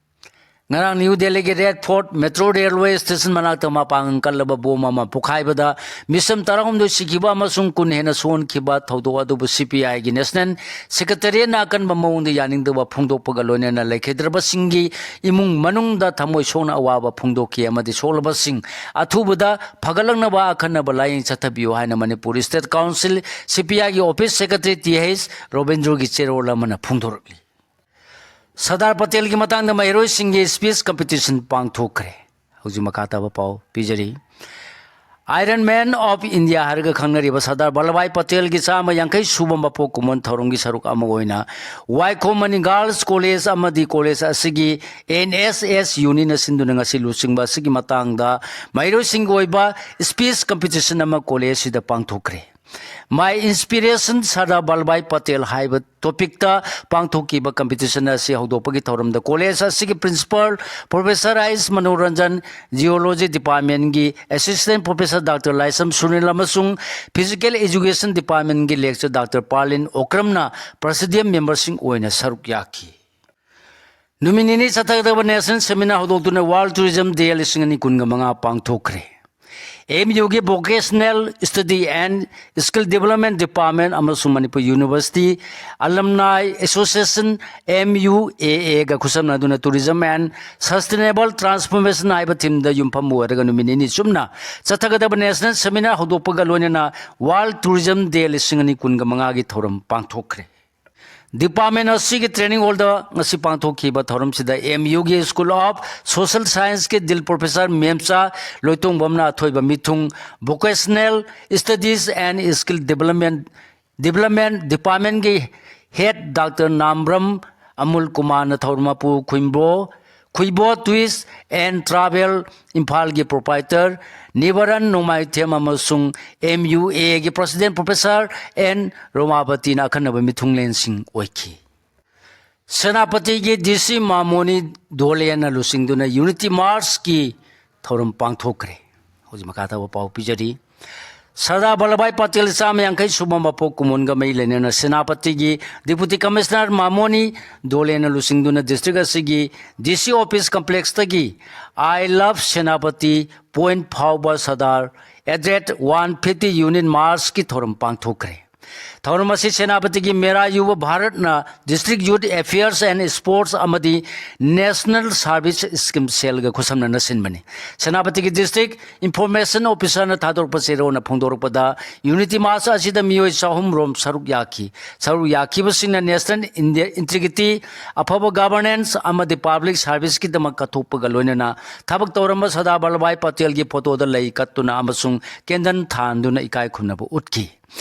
ꯉꯔꯥꯡ ꯅ꯭ꯌꯨ ꯗꯦꯜꯂꯤꯒꯤ Red Fort metro railway station ꯃꯅꯥꯛꯇ ꯃꯄꯥꯡꯒꯜ ꯀꯜꯂꯕ ꯕꯣꯝ ꯑꯃ ꯄꯣꯈꯥꯏꯕꯗ ꯃꯤꯆꯝ ꯇꯔꯥꯍꯨꯝꯗꯣꯏ ꯁꯤꯈꯤꯕ ꯑꯃꯁꯨꯡ ꯀꯨꯟ ꯍꯦꯟꯅ ꯁꯣꯛꯍꯟꯈꯤꯕ ꯊꯧꯗꯣꯛ ꯑꯗꯨꯕꯨ ꯁꯤ ꯄꯤ ꯑꯥꯏꯒꯤ ꯅꯦꯁꯅꯦꯜ ꯁꯦꯀ꯭ꯔꯦꯇꯦꯔꯤꯌꯦꯠꯅ ꯑꯀꯟꯕ ꯃꯑꯣꯡꯗ ꯌꯥꯅꯤꯡꯗꯕ ꯐꯣꯡꯗꯣꯛꯄꯒ ꯂꯣꯏꯅꯅ ꯂꯩꯈꯤꯗ꯭ꯔꯕꯁꯤꯡꯒꯤ ꯏꯃꯨꯡ ꯃꯅꯨꯡꯗ ꯊꯃꯣꯏ ꯁꯣꯛꯅ ꯑꯋꯥꯕ ꯐꯣꯡꯗꯣꯛꯈꯤ ꯑꯃꯗꯤ ꯁꯣꯛꯂꯕꯁꯤꯡ ꯑꯊꯨꯕꯗ ꯐꯒꯠꯂꯛꯅꯕ ꯑꯈꯟꯅꯕ ꯂꯥꯌꯦꯡ ꯆꯠꯊꯕꯤꯌꯨ ꯍꯥꯏꯅ ꯃꯅꯤꯄꯨꯔ ꯁ꯭ꯇꯦꯠ ꯀꯥꯎꯟꯁꯤꯜ, ꯁꯤ ꯄꯤ ꯑꯥꯏꯒꯤ ꯑꯣꯐꯤꯁ ꯁꯦꯀ꯭ꯔꯦꯇꯔꯤ ꯇꯤ ꯑꯩꯆ ꯔꯣꯕꯤꯟꯗ꯭ꯔꯣꯒꯤ ꯆꯦꯔꯣꯜ ꯑꯃꯅ ꯐꯣꯡꯗꯣꯔꯛꯂꯤ꯫ ꯁꯔꯗꯥꯔ ꯄꯇꯦꯜꯒꯤ ꯃꯇꯥꯡꯗ ꯃꯍꯩꯔꯣꯏꯁꯤꯡꯒꯤ ꯁ꯭ꯄꯤꯆ ꯀꯝꯄꯤꯇꯤꯁꯟ ꯄꯥꯡꯊꯣꯛꯈ꯭ꯔꯦ꯫ ꯍꯧꯖꯤꯛ ꯃꯈꯥ ꯇꯥꯕ ꯄꯥꯎ ꯄꯤꯖꯔꯤ꯫ ꯑꯥꯏꯔꯟ ꯃꯦꯟ ꯑꯣꯐ ꯏꯟꯗꯤꯌꯥ ꯍꯥꯏꯔꯒ ꯈꯪꯅꯔꯤꯕ ꯁꯔꯗꯥꯔ ꯚꯜꯂꯚꯚꯥꯏ ꯄꯇꯦꯜꯒꯤ ꯆꯥꯝꯃ ꯌꯥꯡꯈꯩ ꯁꯨꯕ ꯃꯄꯣꯛ ꯀꯨꯝꯑꯣꯟ ꯊꯧꯔꯝꯒꯤ ꯁꯔꯨꯛ ꯑꯃ ꯑꯣꯏꯅ ꯋꯥꯏꯈꯣꯝ ꯃꯅꯤ ꯒꯥꯔꯜꯁ ꯀꯣꯂꯦꯖ ꯑꯃꯗꯤ ꯀꯣꯂꯦꯖ ꯑꯁꯤꯒꯤ ꯑꯦꯟ ꯑꯦꯁ ꯑꯦꯁ ꯌꯨꯅꯤꯌꯟꯅ ꯁꯤꯟꯗꯨꯅ ꯉꯁꯤ ꯂꯨꯆꯤꯡꯕ ꯑꯁꯤꯒꯤ ꯃꯇꯥꯡꯗ ꯃꯍꯩꯔꯣꯏꯁꯤꯡꯒꯤ ꯑꯣꯏꯕ ꯁ꯭ꯄꯤꯆ ꯀꯝꯄꯤꯇꯤꯁꯟ ꯑꯃ ꯀꯣꯂꯦꯖ ꯑꯁꯤꯗ ꯄꯥꯡꯊꯣꯛꯈ꯭ꯔꯦ꯫ My Inspiration Sardar Vallabhbhai Patel ꯍꯥꯏꯕ ꯇꯣꯄꯤꯛꯇ ꯄꯥꯡꯊꯣꯛꯈꯤꯕ ꯀꯝꯄꯤꯇꯤꯁꯟ ꯑꯁꯤ ꯍꯧꯗꯣꯛꯄꯒꯤ ꯊꯧꯔꯝꯗ ꯀꯣꯂꯦꯖ ꯑꯁꯤꯒꯤ principal professor H Manoranjan, geology ꯗꯤꯄꯥꯔꯠꯃꯦꯟꯒꯤ assistant professor doctor Laishram Sunil ꯑꯃꯁꯨꯡ ꯐꯤꯖꯤꯀꯦꯜ ꯑꯦꯖꯨꯀꯦꯁꯟ ꯗꯤꯄꯥꯔꯠꯃꯦꯟꯒꯤ ꯂꯦꯛꯆꯔ ꯗꯥꯛꯇꯔ ꯄꯥꯔꯂꯤꯟ ꯑꯣꯀ꯭ꯔꯝꯅ ꯄ꯭ꯔꯦꯁꯤꯗꯤꯌꯝ ꯃꯦꯝꯕꯔꯁꯤꯡ ꯑꯣꯏꯅ ꯁꯔꯨꯛ ꯌꯥꯈꯤ꯫ ꯅꯨꯃꯤꯠ ꯅꯤꯅꯤ ꯆꯠꯊꯒꯗꯕ ꯅꯦꯁꯅꯦꯜ ꯁꯦꯃꯤꯅꯥꯔ ꯍꯧꯗꯣꯛꯇꯨꯅ ꯋꯥꯔꯜ ꯇꯨꯔꯤꯖꯝ ꯗꯦ ꯂꯤꯁꯤꯡ ꯑꯅꯤ ꯀꯨꯟꯒ ꯃꯉꯥ ꯄꯥꯡꯊꯣꯛꯈ꯭ꯔꯦ꯫ ꯑꯦꯝ ꯌꯨꯒꯤ Vocational Study and Skill Development Department ꯑꯃꯁꯨꯡ Manipur university alumni association, M U A ꯑꯦꯒ ꯈꯨꯠꯁꯝꯅꯗꯨꯅ ꯇꯨꯔꯤꯖꯝ ꯑꯦꯟ ꯁꯁꯇꯦꯅꯦꯕꯜ ꯇ꯭ꯔꯥꯟꯁꯐꯣꯔꯃꯦꯁꯟ ꯍꯥꯏꯕ ꯊꯤꯝꯗ ꯌꯨꯝꯐꯝ ꯑꯣꯏꯔꯒ ꯅꯨꯃꯤꯠ ꯅꯤꯅꯤ ꯆꯨꯞꯅ ꯆꯠꯊꯒꯗꯕ ꯅꯦꯁꯅꯦꯜ ꯁꯦꯃꯤꯅꯥꯔ ꯍꯧꯗꯣꯛꯄꯒ ꯂꯣꯏꯅꯅ ꯋꯥꯔꯜ ꯇꯨꯔꯤꯖꯝ ꯗꯦ ꯂꯤꯁꯤꯡ ꯑꯅꯤ ꯀꯨꯟꯒ ꯃꯉꯥꯒꯤ ꯊꯧꯔꯝ ꯄꯥꯡꯊꯣꯛꯈ꯭ꯔꯦ꯫ ꯗꯤꯄꯥꯔꯠꯃꯦꯟ ꯑꯁꯤꯒꯤ ꯇ꯭ꯔꯦꯅꯤꯡ ꯍꯣꯜꯗ ꯉꯁꯤ ꯄꯥꯡꯊꯣꯛꯈꯤꯕ ꯊꯧꯔꯝꯁꯤꯗ ꯑꯦꯝ ꯌꯨꯒꯤ ꯁ꯭ꯀꯨꯜ ꯑꯣꯐ ꯁꯣꯁꯦꯜ ꯁꯥꯏꯟꯁꯀꯤ ꯗꯤꯜ ꯄ꯭ꯔꯣꯐꯦꯁꯔ ꯃꯦꯝꯆꯥ ꯂꯣꯏꯇꯣꯡꯕꯝꯅ ꯑꯊꯣꯏꯕ ꯃꯤꯊꯨꯡ, Vocational Studies and Skill Development, Development Departmentꯀꯤ ꯍꯦꯗ ꯗꯥꯛꯇꯔ ꯅꯥꯝꯕ꯭ꯔꯝ ꯑꯃꯨꯜ ꯀꯨꯃꯥꯔꯅ ꯊꯧꯔꯝ ꯃꯄꯨ ꯈꯨꯏꯕꯣ ꯈꯨꯏꯕꯣ Tours and Travel ꯏꯝꯐꯥꯜꯒꯤ ꯄ꯭ꯔꯣꯄꯥꯏꯇꯔ ꯅꯤꯕꯔꯟ ꯅꯣꯡꯃꯥꯏꯊꯦꯝ ꯑꯃꯁꯨꯡ ꯑꯦꯝ ꯌꯨ ꯑꯦꯒꯤ ꯄ꯭ꯔꯦꯁꯤꯗꯦꯟ ꯄ꯭ꯔꯣꯐꯦꯁꯔ ꯑꯦꯟ ꯔꯣꯃꯥꯕꯇꯤꯅ ꯑꯈꯟꯅꯕ ꯃꯤꯊꯨꯡꯂꯦꯟꯁꯤꯡ ꯑꯣꯏꯈꯤ꯫ ꯁꯦꯅꯥꯄꯇꯤꯒꯤ ꯗꯤ ꯁꯤ ꯃꯥꯃꯣꯅꯤ ꯗꯣꯂꯦꯅ ꯂꯨꯆꯤꯡꯗꯨꯅ ꯌꯨꯅꯤꯇꯤ ꯃꯥꯔꯆꯀꯤ ꯊꯧꯔꯝ ꯄꯥꯡꯊꯣꯛꯈ꯭ꯔꯦ꯫ ꯍꯧꯖꯤꯛ ꯃꯈꯥ ꯇꯥꯕ ꯄꯥꯎ ꯄꯤꯖꯔꯤ꯫ ꯁꯔꯗꯥꯔ ꯚꯜꯂꯚꯚꯥꯏ ꯄꯇꯦꯜ ꯆꯥꯝꯃ ꯌꯥꯡꯈꯩ ꯁꯨꯕ ꯃꯄꯣꯛ ꯀꯨꯝꯑꯣꯟꯒ ꯃꯔꯤ ꯂꯩꯅꯅ ꯁꯦꯅꯥꯄꯇꯤꯒꯤ Deputy Commissioner ꯃꯥꯃꯣꯅꯤ ꯗꯣꯂꯦꯅ ꯂꯨꯆꯤꯡꯗꯨꯅ district ꯑꯁꯤꯒꯤ D C Office Complexꯇꯒꯤ I Love Senapati point ꯐꯥꯎꯕ Sardar at rate one fifty unit marchꯀꯤ ꯊꯧꯔꯝ ꯄꯥꯡꯊꯣꯛꯈ꯭ꯔꯦ꯫ ꯊꯧꯔꯝ ꯑꯁꯤ ꯁꯦꯅꯥꯄꯇꯤꯒꯤ ꯃꯦꯔꯥ ꯌꯨꯕ ꯚꯥꯔꯠꯅ District Youth Affairs and Sports ꯑꯃꯗꯤ National Service Scheme cellꯒ ꯈꯨꯠꯁꯝꯅꯅ ꯁꯤꯟꯕꯅꯤ꯫ ꯁꯦꯅꯥꯄꯇꯤꯒꯤ District Information Officerꯅ ꯊꯥꯗꯣꯔꯛꯄ ꯆꯦꯔꯣꯜꯅ ꯐꯣꯡꯗꯣꯔꯛꯄꯗ, Unity March ꯑꯁꯤꯗ ꯃꯤꯑꯣꯏ ꯆꯍꯨꯝ ꯔꯣꯝ ꯁꯔꯨꯛ ꯌꯥꯈꯤ꯫ ꯁꯔꯨꯛ ꯌꯥꯈꯤꯕꯁꯤꯡꯅ national inde-, integrity, ꯑꯐꯕ governance ꯑꯃꯗꯤ public serviceꯀꯤꯗꯃꯛ ꯀꯠꯊꯣꯛꯄꯒ ꯂꯣꯏꯅꯅ ꯊꯕꯛ ꯇꯧꯔꯝꯕ ꯁꯔꯗꯥꯔ ꯚꯜꯂꯚꯚꯥꯏ ꯄꯇꯦꯜꯒꯤ photoꯗ ꯂꯩ ꯀꯠꯇꯨꯅ ꯑꯃꯁꯨꯡ candle ꯊꯥꯟꯗꯨꯅ ꯏꯀꯥꯏ ꯈꯨꯝꯅꯕ ꯎꯠꯈꯤ꯫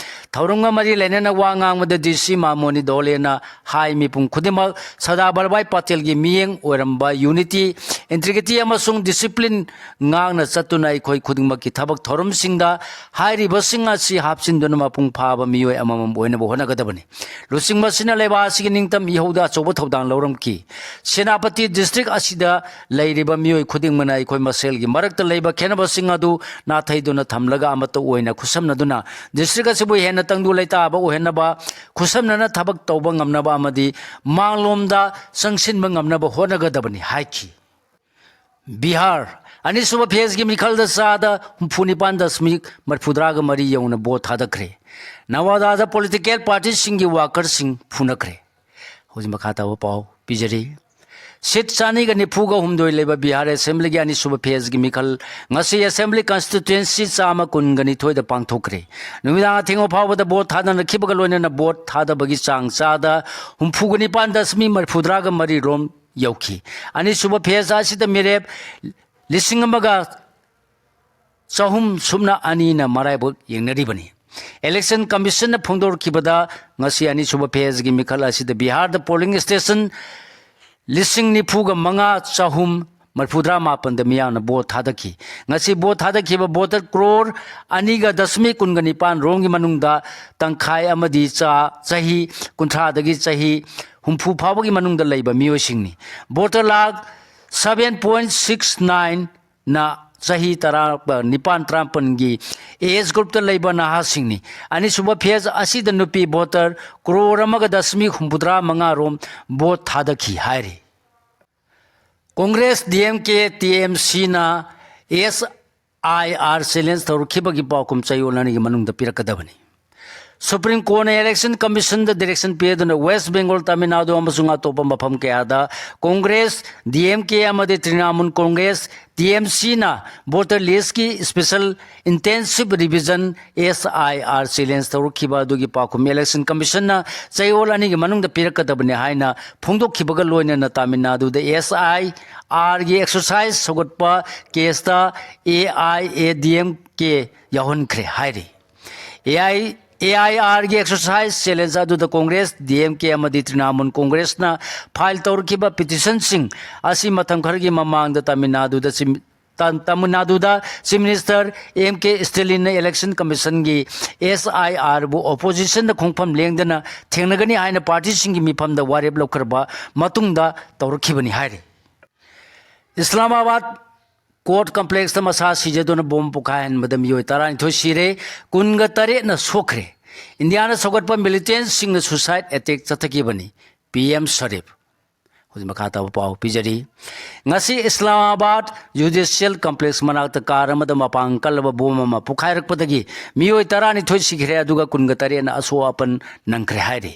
ꯊꯧꯔꯝꯒ ꯃꯔꯤ ꯂꯩꯅꯅ ꯋꯥ ꯉꯥꯡꯕꯗ D C ꯃꯥꯃꯣꯅꯤ ꯗꯣꯂꯦꯅ ꯍꯥꯏ, ꯃꯤꯄꯨꯝ ꯈꯨꯗꯤꯡꯃꯛ ꯁꯔꯗꯥꯔ ꯚꯜꯂꯚꯚꯥꯏ ꯄꯇꯦꯜꯒꯤ ꯃꯤꯠꯌꯦꯡ ꯑꯣꯏꯔꯝꯕ unity, integrity ꯑꯃꯁꯨꯡ discipline ꯉꯥꯛꯅ ꯆꯠꯇꯨꯅ ꯑꯩꯈꯣꯏ ꯈꯨꯗꯤꯡꯃꯛꯀꯤ ꯊꯕꯛ ꯊꯧꯔꯝꯁꯤꯡꯗ ꯍꯥꯏꯔꯤꯕꯁꯤꯡ ꯑꯁꯤ ꯍꯥꯞꯆꯤꯟꯗꯨꯅ ꯃꯄꯨꯡ ꯐꯥꯕ ꯃꯤꯑꯣꯏ ꯑꯃꯃꯝ ꯑꯣꯏꯅꯕ ꯍꯣꯠꯅꯒꯗꯕꯅꯤ꯫ ꯂꯨꯆꯤꯡꯕꯁꯤꯅ ꯂꯩꯕꯥꯛ ꯑꯁꯤꯒꯤ ꯅꯤꯡꯇꯝ ꯏꯍꯧꯗ ꯑꯆꯧꯕ ꯊꯧꯗꯥꯡ ꯂꯧꯔꯝꯈꯤ꯫ ꯁꯦꯅꯥꯄꯇꯤ district ꯑꯁꯤꯗ ꯂꯩꯔꯤꯕ ꯃꯤꯑꯣꯏ ꯈꯨꯗꯤꯡꯃꯛꯅ ꯑꯩꯈꯣꯏ ꯃꯁꯦꯜꯒꯤ ꯃꯔꯛꯇ ꯂꯩꯕ ꯈꯦꯠꯅꯕꯁꯤꯡ ꯑꯗꯨ ꯅꯥꯊꯩꯗꯨꯅ ꯊꯝꯂꯒ ꯑꯃꯠꯇ ꯑꯣꯏꯅ ꯈꯨꯠꯁꯝꯅꯗꯨꯅ district ꯑꯁꯤꯕꯨ ꯍꯦꯟꯅ ꯇꯪꯗꯨ ꯂꯩꯇꯥꯕ ꯑꯣꯏꯍꯟꯅꯕ, ꯈꯨꯠꯁꯝꯅꯅ ꯊꯕꯛ ꯇꯧꯕ ꯉꯝꯅꯕ ꯑꯃꯗꯤ ꯃꯥꯡꯂꯣꯝꯗ ꯆꯪꯁꯤꯟꯕ ꯉꯝꯅꯕ ꯍꯣꯠꯅꯒꯗꯕꯅꯤ ꯍꯥꯏꯈꯤ꯫ ꯕꯤꯍꯥꯔ, ꯑꯅꯤꯁꯨꯕ phaseꯀꯤ ꯃꯤꯈꯜꯗ ꯆꯥꯗ ꯍꯨꯝꯐꯨ ꯅꯤꯄꯥꯟ ꯗꯁꯃꯤꯛ ꯃꯔꯤꯐꯨꯇꯔꯥꯒ ꯃꯔꯤ ꯌꯧꯅ vote ꯊꯥꯗꯈ꯭ꯔꯦ꯫ ꯅꯋꯥꯗꯥꯗ political partyꯁꯤꯡꯒꯤ workerꯁꯤꯡ ꯐꯨꯅꯈ꯭ꯔꯦ꯫ ꯍꯧꯖꯤꯛ ꯃꯈꯥ ꯇꯥꯕ ꯄꯥꯎ ꯄꯤꯖꯔꯤ꯫ Seat ꯆꯥꯅꯤꯒ ꯅꯤꯐꯨꯒ ꯍꯨꯝꯗꯣꯏ ꯂꯩꯕ ꯕꯤꯍꯥꯔ Assemblyꯒꯤ ꯑꯅꯤꯁꯨꯕ phaseꯀꯤ ꯃꯤꯈꯜ ꯉꯁꯤ Assembly constituency ꯆꯥꯝꯃ ꯀꯨꯟꯒ ꯅꯤꯊꯣꯏꯗ ꯄꯥꯡꯊꯣꯛꯈ꯭ꯔꯦ꯫ ꯅꯨꯃꯤꯗꯥꯡ ꯑꯊꯦꯡꯕ ꯐꯥꯎꯕꯗ vote ꯊꯥꯗꯅꯈꯤꯕꯒ ꯂꯣꯏꯅꯅ vote ꯊꯥꯗꯕꯒꯤ ꯆꯥꯡ ꯆꯥꯗ ꯍꯨꯝꯐꯨꯒ ꯅꯤꯄꯥꯟ ꯗꯁꯃꯤꯛ ꯃꯔꯤꯐꯨꯇꯔꯥꯒ ꯃꯔꯤ ꯔꯣꯝ ꯌꯧꯈꯤ꯫ ꯑꯅꯤꯁꯨꯕ phase ꯑꯁꯤꯗ ꯃꯤꯔꯦꯞ ꯂꯤꯁꯤꯡ ꯑꯃꯒ ꯆꯍꯨꯝ ꯁꯨꯞꯅ ꯑꯅꯤꯅ ꯃꯔꯥꯏꯕꯛ ꯌꯦꯡꯅꯔꯤꯕꯅꯤ꯫ Election Commissionꯅ ꯐꯣꯡꯗꯣꯔꯛꯈꯤꯕꯗ, ꯉꯁꯤ ꯑꯅꯤꯁꯨꯕ phaseꯀꯤ ꯃꯤꯈꯜ ꯑꯁꯤꯗ ꯕꯤꯍꯥꯔꯗ polling station ꯂꯤꯁꯤꯡ ꯅꯤꯐꯨꯒ ꯃꯉꯥ ꯆꯍꯨꯝ ꯃꯔꯤꯐꯨꯇꯔꯥ ꯃꯥꯄꯟꯗ ꯃꯤꯌꯥꯝꯅ vote ꯊꯥꯗꯈꯤ꯫ ꯉꯁꯤ vote ꯊꯥꯗꯈꯤꯕ voter crore ꯑꯅꯤꯒ ꯗꯁꯃꯤꯛ ꯀꯨꯟꯒ ꯅꯤꯄꯥꯟ ꯔꯣꯝꯒꯤ ꯃꯅꯨꯡꯗ ꯇꯪꯈꯥꯏ ꯑꯃꯗꯤ ꯆꯥ-, ꯆꯍꯤ ꯀꯨꯟꯊ꯭ꯔꯥꯗꯒꯤ ꯆꯍꯤ ꯍꯨꯝꯐꯨ ꯐꯥꯎꯕꯒꯤ ꯃꯅꯨꯡꯗ ꯂꯩꯕ ꯃꯤꯑꯣꯏꯁꯤꯡꯅꯤ꯫ Voter lakh seven point six nine ꯅ ꯆꯍꯤ ꯇꯔꯥ ꯅꯤꯄꯥꯟ ꯇꯔꯥꯃꯥꯄꯟꯒꯤ ꯑꯦꯖ ꯒ꯭ꯔꯨꯞꯇ ꯂꯩꯕ ꯅꯍꯥꯁꯤꯡꯅꯤ꯫ ꯑꯅꯤꯁꯨꯕ ꯐꯦꯖ ꯑꯁꯤꯗ ꯅꯨꯄꯤ ꯚꯣꯇꯔ ꯀ꯭ꯔꯣꯔ ꯑꯃꯒ ꯗꯁꯃꯤꯛ ꯍꯨꯝꯐꯨꯇꯔꯥ ꯃꯉꯥ ꯔꯣꯝ ꯚꯣꯠ ꯊꯥꯗꯈꯤ ꯍꯥꯏꯔꯤ꯫ ꯀꯣꯡꯒ꯭ꯔꯦꯁ, ꯗꯤ ꯑꯦꯝ ꯀꯦ, ꯇꯤ ꯑꯦꯝ ꯁꯤꯅ ꯑꯦꯁ ꯑꯥꯏ ꯑꯥꯔ ꯆꯦꯂꯦꯟꯖ ꯇꯧꯔꯛꯈꯤꯕꯒꯤ ꯄꯥꯎꯈꯨꯝ ꯆꯌꯣꯜ ꯑꯅꯤꯒꯤ ꯃꯅꯨꯡꯗ ꯄꯤꯔꯛꯀꯗꯕꯅꯤ꯫ ꯁꯨꯄ꯭ꯔꯤꯝ ꯀꯣꯔꯠꯅ ꯏꯂꯦꯛꯁꯟ ꯀꯃꯤꯁꯟꯗ ꯗꯤꯔꯦꯛꯁꯟ ꯄꯤꯗꯨꯅ ꯋꯦꯁ ꯕꯦꯡꯒꯣꯜ, ꯇꯥꯃꯤꯜ ꯅꯥꯗꯨ ꯑꯃꯁꯨꯡ ꯑꯇꯣꯞꯄ ꯃꯐꯝ ꯀꯌꯥꯗ ꯀꯣꯡꯒ꯭ꯔꯦꯁ, ꯗꯤ ꯑꯦꯝ ꯀꯦ ꯑꯃꯗꯤ ꯇ꯭ꯔꯤꯅꯥꯃꯨꯜ ꯀꯣꯡꯒ꯭ꯔꯦꯁ, ꯇꯤ ꯑꯦꯝ ꯁꯤꯅ ꯚꯣꯇꯔ ꯂꯤꯁꯀꯤ ꯁ꯭ꯄꯦꯁꯦꯜ ꯏꯟꯇꯦꯟꯁꯤꯚ ꯔꯤꯚꯤꯖꯟ, ꯑꯦꯁ ꯑꯥꯏ ꯑꯥꯔ, ꯆꯦꯂꯦꯟꯖ ꯇꯧꯔꯛꯈꯤꯕ ꯑꯗꯨꯒꯤ ꯄꯥꯎꯈꯨꯝ ꯏꯂꯦꯛꯁꯟ ꯀꯃꯤꯁꯟꯅ ꯆꯌꯣꯜ ꯑꯅꯤꯒꯤ ꯃꯅꯨꯡꯗ ꯄꯤꯔꯛꯀꯗꯕꯅꯤ ꯍꯥꯏꯅ ꯐꯣꯡꯗꯣꯛꯈꯤꯕꯒ ꯂꯣꯏꯅꯅ ꯇꯥꯃꯤꯜ ꯅꯥꯗꯨꯗ ꯑꯦꯁ ꯑꯥꯏ ꯑꯥꯔꯒꯤ exercise ꯁꯧꯒꯠꯄ ꯀꯦꯁꯇ A I A D M ꯀꯦ ꯌꯥꯎꯍꯟꯈ꯭ꯔꯦ ꯍꯥꯏꯔꯤ꯫ A I, A I ꯑꯥꯔꯒꯤ exercise challenge ꯑꯗꯨꯗ ꯀꯣꯡꯒ꯭ꯔꯦꯁ, ꯗꯤ ꯑꯦꯝ ꯀꯦ ꯑꯃꯗꯤ ꯇ꯭ꯔꯤꯅꯥꯃꯨꯜ ꯀꯣꯡꯒ꯭ꯔꯦꯁꯅ ꯐꯥꯏꯜ ꯇꯧꯔꯛꯈꯤꯕ ꯄꯤꯇꯤꯁꯟꯁꯤꯡ ꯑꯁꯤ ꯃꯇꯝ ꯈꯔꯒꯤ ꯃꯃꯥꯡꯗ ꯇꯥꯃꯤꯜ ꯅꯥꯗꯨꯗ ꯆꯤꯝ-, ꯇꯥ-, ꯇꯥꯃꯤꯜ ꯅꯥꯗꯨꯗ ꯆꯤꯐ ꯃꯤꯅꯤꯁꯇꯔ ꯑꯦꯝ ꯀꯦ ꯁ꯭ꯇꯦꯂꯤꯟꯅ ꯏꯂꯦꯛꯁꯟ ꯀꯃꯤꯁꯟꯒꯤ ꯑꯦꯁ ꯑꯥꯏ ꯑꯥꯔꯕꯨ ꯑꯣꯄꯣꯖꯤꯁꯟꯗ ꯈꯣꯡꯐꯝ ꯂꯦꯡꯗꯅ ꯊꯦꯡꯅꯒꯅꯤ ꯍꯥꯏꯅ ꯄꯥꯔꯇꯤꯁꯤꯡꯒꯤ ꯃꯤꯐꯝꯗ ꯋꯥꯔꯦꯞ ꯂꯧꯈ꯭ꯔꯕ ꯃꯇꯨꯡꯗ ꯇꯧꯔꯛꯈꯤꯕꯅꯤ ꯍꯥꯏꯔꯤ꯫ ꯏꯁꯂꯥꯃꯥꯕꯥꯗ ꯀꯣꯔꯠ ꯀꯝꯄ꯭ꯂꯦꯛꯁꯇ ꯃꯁꯥ ꯁꯤꯖꯗꯨꯅ ꯕꯣꯝ ꯄꯣꯈꯥꯏꯍꯟꯕꯗ ꯃꯤꯑꯣꯏ ꯇꯔꯥꯅꯤꯊꯣꯏ ꯁꯤꯔꯦ, ꯀꯨꯟꯒ ꯇꯔꯦꯠꯅ ꯁꯣꯛꯈ꯭ꯔꯦ꯫ ꯏꯟꯗꯤꯌꯥꯅ ꯁꯧꯒꯠꯄ ꯃꯤꯂꯤꯇꯦꯟꯠꯁꯤꯡꯅ ꯁꯨꯁꯥꯏꯠ ꯑꯦꯇꯦꯛ ꯆꯠꯊꯈꯤꯕꯅꯤ, ꯄꯤ ꯑꯦꯝ ꯁꯔꯤꯐ꯫ ꯍꯧꯖꯤꯛ ꯃꯈꯥ ꯇꯥꯕ ꯄꯥꯎ ꯄꯤꯖꯔꯤ꯫ ꯉꯁꯤ ꯏꯁꯂꯥꯃꯥꯕꯥꯗ ꯖꯨꯗꯤꯁꯤꯌꯦꯜ ꯀꯝꯄ꯭ꯂꯦꯛꯁ ꯃꯅꯥꯛꯇ ꯀꯥꯔ ꯑꯃꯗ ꯃꯄꯥꯡ ꯀꯜꯂꯕ ꯕꯣꯝ ꯑꯃ ꯄꯣꯈꯥꯏꯔꯛꯄꯗꯒꯤ ꯃꯤꯑꯣꯏ ꯇꯔꯥꯅꯤꯊꯣꯏ ꯁꯤꯈ꯭ꯔꯦ, ꯑꯗꯨꯒ ꯀꯨꯟꯒ ꯇꯔꯦꯠꯅ ꯑꯁꯣꯛ ꯑꯄꯟ ꯅꯪꯈ꯭ꯔꯦ ꯍꯥꯏꯔꯤ꯫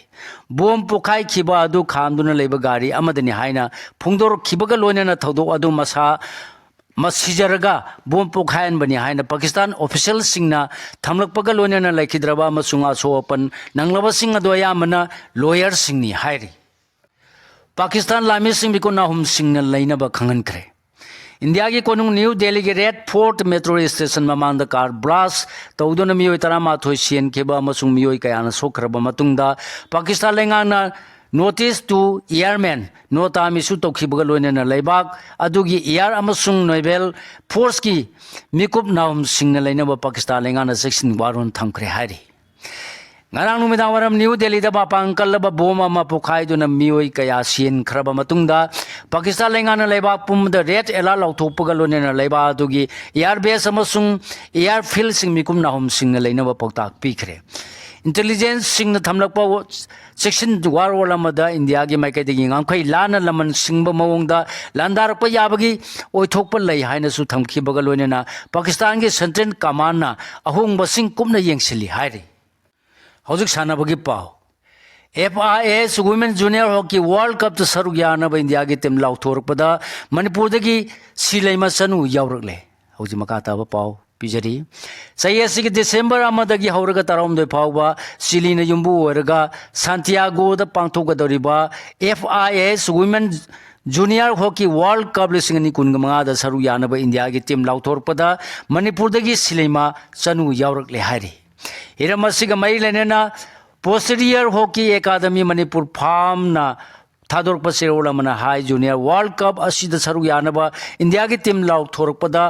ꯕꯣꯝ ꯄꯣꯈꯥꯏꯈꯤꯕ ꯑꯗꯨ ꯈꯥꯝꯗꯨꯅ ꯂꯩꯕ ꯒꯥꯔꯤ ꯑꯃꯗꯅꯤ ꯍꯥꯏꯅ ꯐꯣꯡꯗꯣꯔꯛꯈꯤꯕꯒ ꯂꯣꯏꯅꯅ ꯊꯧꯗꯣꯛ ꯑꯗꯨ ꯃꯁꯥ ꯃꯁꯤꯖꯔꯒ ꯕꯣꯝ ꯄꯣꯈꯥꯏꯍꯟꯕꯅꯤ ꯍꯥꯏꯅ ꯄꯥꯀꯤꯁꯇꯥꯟ ꯑꯣꯐꯤꯁꯤꯌꯦꯜꯁꯤꯡꯅ ꯊꯝꯂꯛꯄꯒ ꯂꯣꯏꯅꯅ ꯂꯩꯈꯤꯗ꯭ꯔꯕ ꯑꯃꯁꯨꯡ ꯑꯁꯣꯛ ꯑꯄꯟ ꯅꯪꯂꯕꯁꯤꯡ ꯑꯗꯨ ꯑꯌꯥꯝꯕꯅ ꯂꯣꯌꯔꯁꯤꯡꯅꯤ ꯍꯥꯏꯔꯤ꯫ ꯄꯥꯀꯤꯁꯇꯥꯟ ꯂꯥꯟꯃꯤꯁꯤꯡ ꯃꯤꯀꯨꯞ ꯅꯥꯍꯨꯝꯁꯤꯡꯅ ꯂꯩꯅꯕ ꯈꯪꯍꯟꯈ꯭ꯔꯦ꯫ ꯏꯟꯗꯤꯌꯥꯒꯤ ꯀꯣꯅꯨꯡ ꯅ꯭ꯌꯨ ꯗꯦꯜꯂꯤꯒꯤ ꯔꯦꯗ ꯐꯣꯔꯠ ꯃꯦꯇ꯭ꯔꯣ ꯁ꯭ꯇꯦꯁꯟ ꯃꯃꯥꯡꯗ ꯀꯥꯔ ꯕ꯭ꯂꯥꯁ ꯇꯧꯗꯨꯅ ꯃꯤꯑꯣꯏ ꯇꯔꯥꯃꯥꯊꯣꯏ ꯁꯤꯍꯟꯈꯤꯕ ꯑꯃꯁꯨꯡ ꯃꯤꯑꯣꯏ ꯀꯌꯥꯅ ꯁꯣꯛꯈ꯭ꯔꯕ ꯃꯇꯨꯡꯗ, ꯄꯥꯀꯤꯁꯇꯥꯟ ꯂꯩꯉꯥꯛꯅ notice to airmen, ꯅꯣꯇꯥꯝ ꯏꯁꯨ ꯇꯧꯈꯤꯕꯒ ꯂꯣꯏꯅꯅ ꯂꯩꯕꯥꯛ ꯑꯗꯨꯒꯤ ꯑꯦꯌꯥꯔ ꯑꯃꯁꯨꯡ ꯅꯦꯚꯦꯜ ꯐꯣꯔꯁꯀꯤ ꯃꯤꯀꯨꯞ ꯅꯥꯍꯨꯝꯁꯤꯡꯅ ꯂꯩꯅꯕ ꯄꯥꯀꯤꯁꯇꯥꯟ ꯂꯩꯉꯥꯛꯅ ꯆꯦꯛꯁꯤꯟ ꯋꯥꯔꯣꯜ ꯊꯝꯈ꯭ꯔꯦ ꯍꯥꯏꯔꯤ꯫ ꯉꯔꯥꯡ ꯅꯨꯃꯤꯗꯥꯡ ꯋꯥꯏꯔꯝ ꯅ꯭ꯌꯨ ꯗꯦꯜꯂꯤꯗ ꯃꯄꯥꯡ ꯀꯜꯂꯕ ꯕꯣꯝ ꯑꯃ ꯄꯣꯈꯥꯏꯗꯨꯅ ꯃꯤꯑꯣꯏ ꯀꯌꯥ ꯁꯤꯍꯟꯈ꯭ꯔꯕ ꯃꯇꯨꯡꯗ, ꯄꯥꯀꯤꯁꯇꯥꯟ ꯂꯩꯉꯥꯛꯅ ꯂꯩꯕꯥꯛ ꯄꯨꯝꯕꯗ ꯔꯦꯗ ꯑꯦꯂꯥꯔꯠ ꯂꯥꯎꯊꯣꯛꯄꯒ ꯂꯣꯏꯅꯅ ꯂꯩꯕꯥꯛ ꯑꯗꯨꯒꯤ ꯑꯦꯌꯥꯔ ꯕꯦꯁ ꯑꯃꯁꯨꯡ ꯑꯦꯌꯥꯔ ꯐꯤꯜꯁꯤꯡ ꯃꯤꯀꯨꯝ ꯅꯥꯍꯨꯝꯁꯤꯡꯅ ꯂꯩꯅꯕ ꯄꯥꯎꯇꯥꯛ ꯄꯤꯈ꯭ꯔꯦ꯫ ꯏꯟꯇꯦꯂꯤꯖꯦꯟꯁꯁꯤꯡꯅ ꯊꯝꯂꯛꯄ ꯆꯦꯛꯁꯤꯟ ꯋꯥꯔꯣꯜ ꯑꯃꯗ ꯏꯟꯗꯤꯌꯥꯒꯤ ꯃꯥꯏꯀꯩꯗꯒꯤ ꯉꯝꯈꯩ ꯂꯥꯟꯅ ꯂꯃꯟ ꯁꯤꯡꯕ ꯃꯑꯣꯡꯗ ꯂꯥꯟꯗꯥꯔꯛꯄ ꯌꯥꯕꯒꯤ ꯑꯣꯏꯊꯣꯛꯄ ꯂꯩ ꯍꯥꯏꯅꯁꯨ ꯊꯝꯈꯤꯕꯒ ꯂꯣꯏꯅꯅ ꯄꯥꯀꯤꯁꯇꯥꯟꯒꯤ ꯁꯦꯟꯇ꯭ꯔꯦꯜ ꯀꯃꯥꯟꯅ ꯑꯍꯣꯡꯕꯁꯤꯡ ꯀꯨꯞꯅ ꯌꯦꯡꯁꯤꯜꯂꯤ ꯍꯥꯏꯔꯤ꯫ ꯍꯧꯖꯤꯛ ꯁꯥꯟꯅꯕꯒꯤ ꯄꯥꯎ꯫ ꯑꯦꯐ ꯑꯥꯏ ꯑꯦꯁ Women Junior Hockey World Cupꯇ ꯁꯔꯨꯛ ꯌꯥꯅꯕ ꯏꯟꯗꯤꯌꯥꯒꯤ ꯇꯤꯝ ꯂꯥꯎꯊꯣꯔꯛꯄꯗ ꯃꯅꯤꯄꯨꯔꯗꯒꯤ ꯁꯤꯂꯩꯃ ꯆꯅꯨ ꯌꯥꯎꯔꯛꯂꯦ꯫ ꯍꯧꯖꯤꯛ ꯃꯈꯥ ꯇꯥꯕ ꯄꯥꯎ ꯄꯤꯖꯔꯤ꯫ ꯆꯍꯤ ꯑꯁꯤꯒꯤ ꯗꯤꯁꯦꯝꯕꯔ ꯑꯃꯗꯒꯤ ꯍꯧꯔꯒ ꯇꯔꯥꯍꯨꯝꯗꯣꯏ ꯐꯥꯎꯕ ꯆꯤꯂꯤꯅ ꯌꯨꯝꯕꯨ ꯑꯣꯏꯔꯒ ꯁꯥꯟꯇꯤꯌꯥꯒꯣꯗ ꯄꯥꯡꯊꯣꯛꯀꯗꯧꯔꯤꯕ ꯑꯦꯐ ꯑꯥꯏ ꯑꯦꯁ Women Junior Hockey World Cup ꯂꯤꯁꯤꯡ ꯑꯅꯤ ꯀꯨꯟꯒ ꯃꯉꯥꯗ ꯁꯔꯨꯛ ꯌꯥꯅꯕ ꯏꯟꯗꯤꯌꯥꯒꯤ ꯇꯤꯝ ꯂꯥꯎꯊꯣꯔꯛꯄꯗ ꯃꯅꯤꯄꯨꯔꯗꯒꯤ ꯁꯤꯂꯩꯃ ꯆꯅꯨ ꯌꯥꯎꯔꯛꯂꯦ ꯍꯥꯏꯔꯤ꯫ ꯍꯤꯔꯝ ꯑꯁꯤꯒ ꯃꯔꯤ ꯂꯩꯅꯅ Posterior Hockey Academy ꯃꯅꯤꯄꯨꯔ ꯐꯥꯝꯅ ꯊꯥꯗꯣꯔꯛꯄ ꯆꯦꯔꯣꯜ ꯑꯃꯅ ꯍꯥꯏ, ꯖꯨꯅꯤꯌꯔ ꯋꯥꯔꯜ ꯀꯞ ꯑꯁꯤꯗ ꯁꯔꯨꯛ ꯌꯥꯅꯕ ꯏꯟꯗꯤꯌꯥꯒꯤ ꯇꯤꯝ ꯂꯥꯎꯊꯣꯔꯛꯄꯗ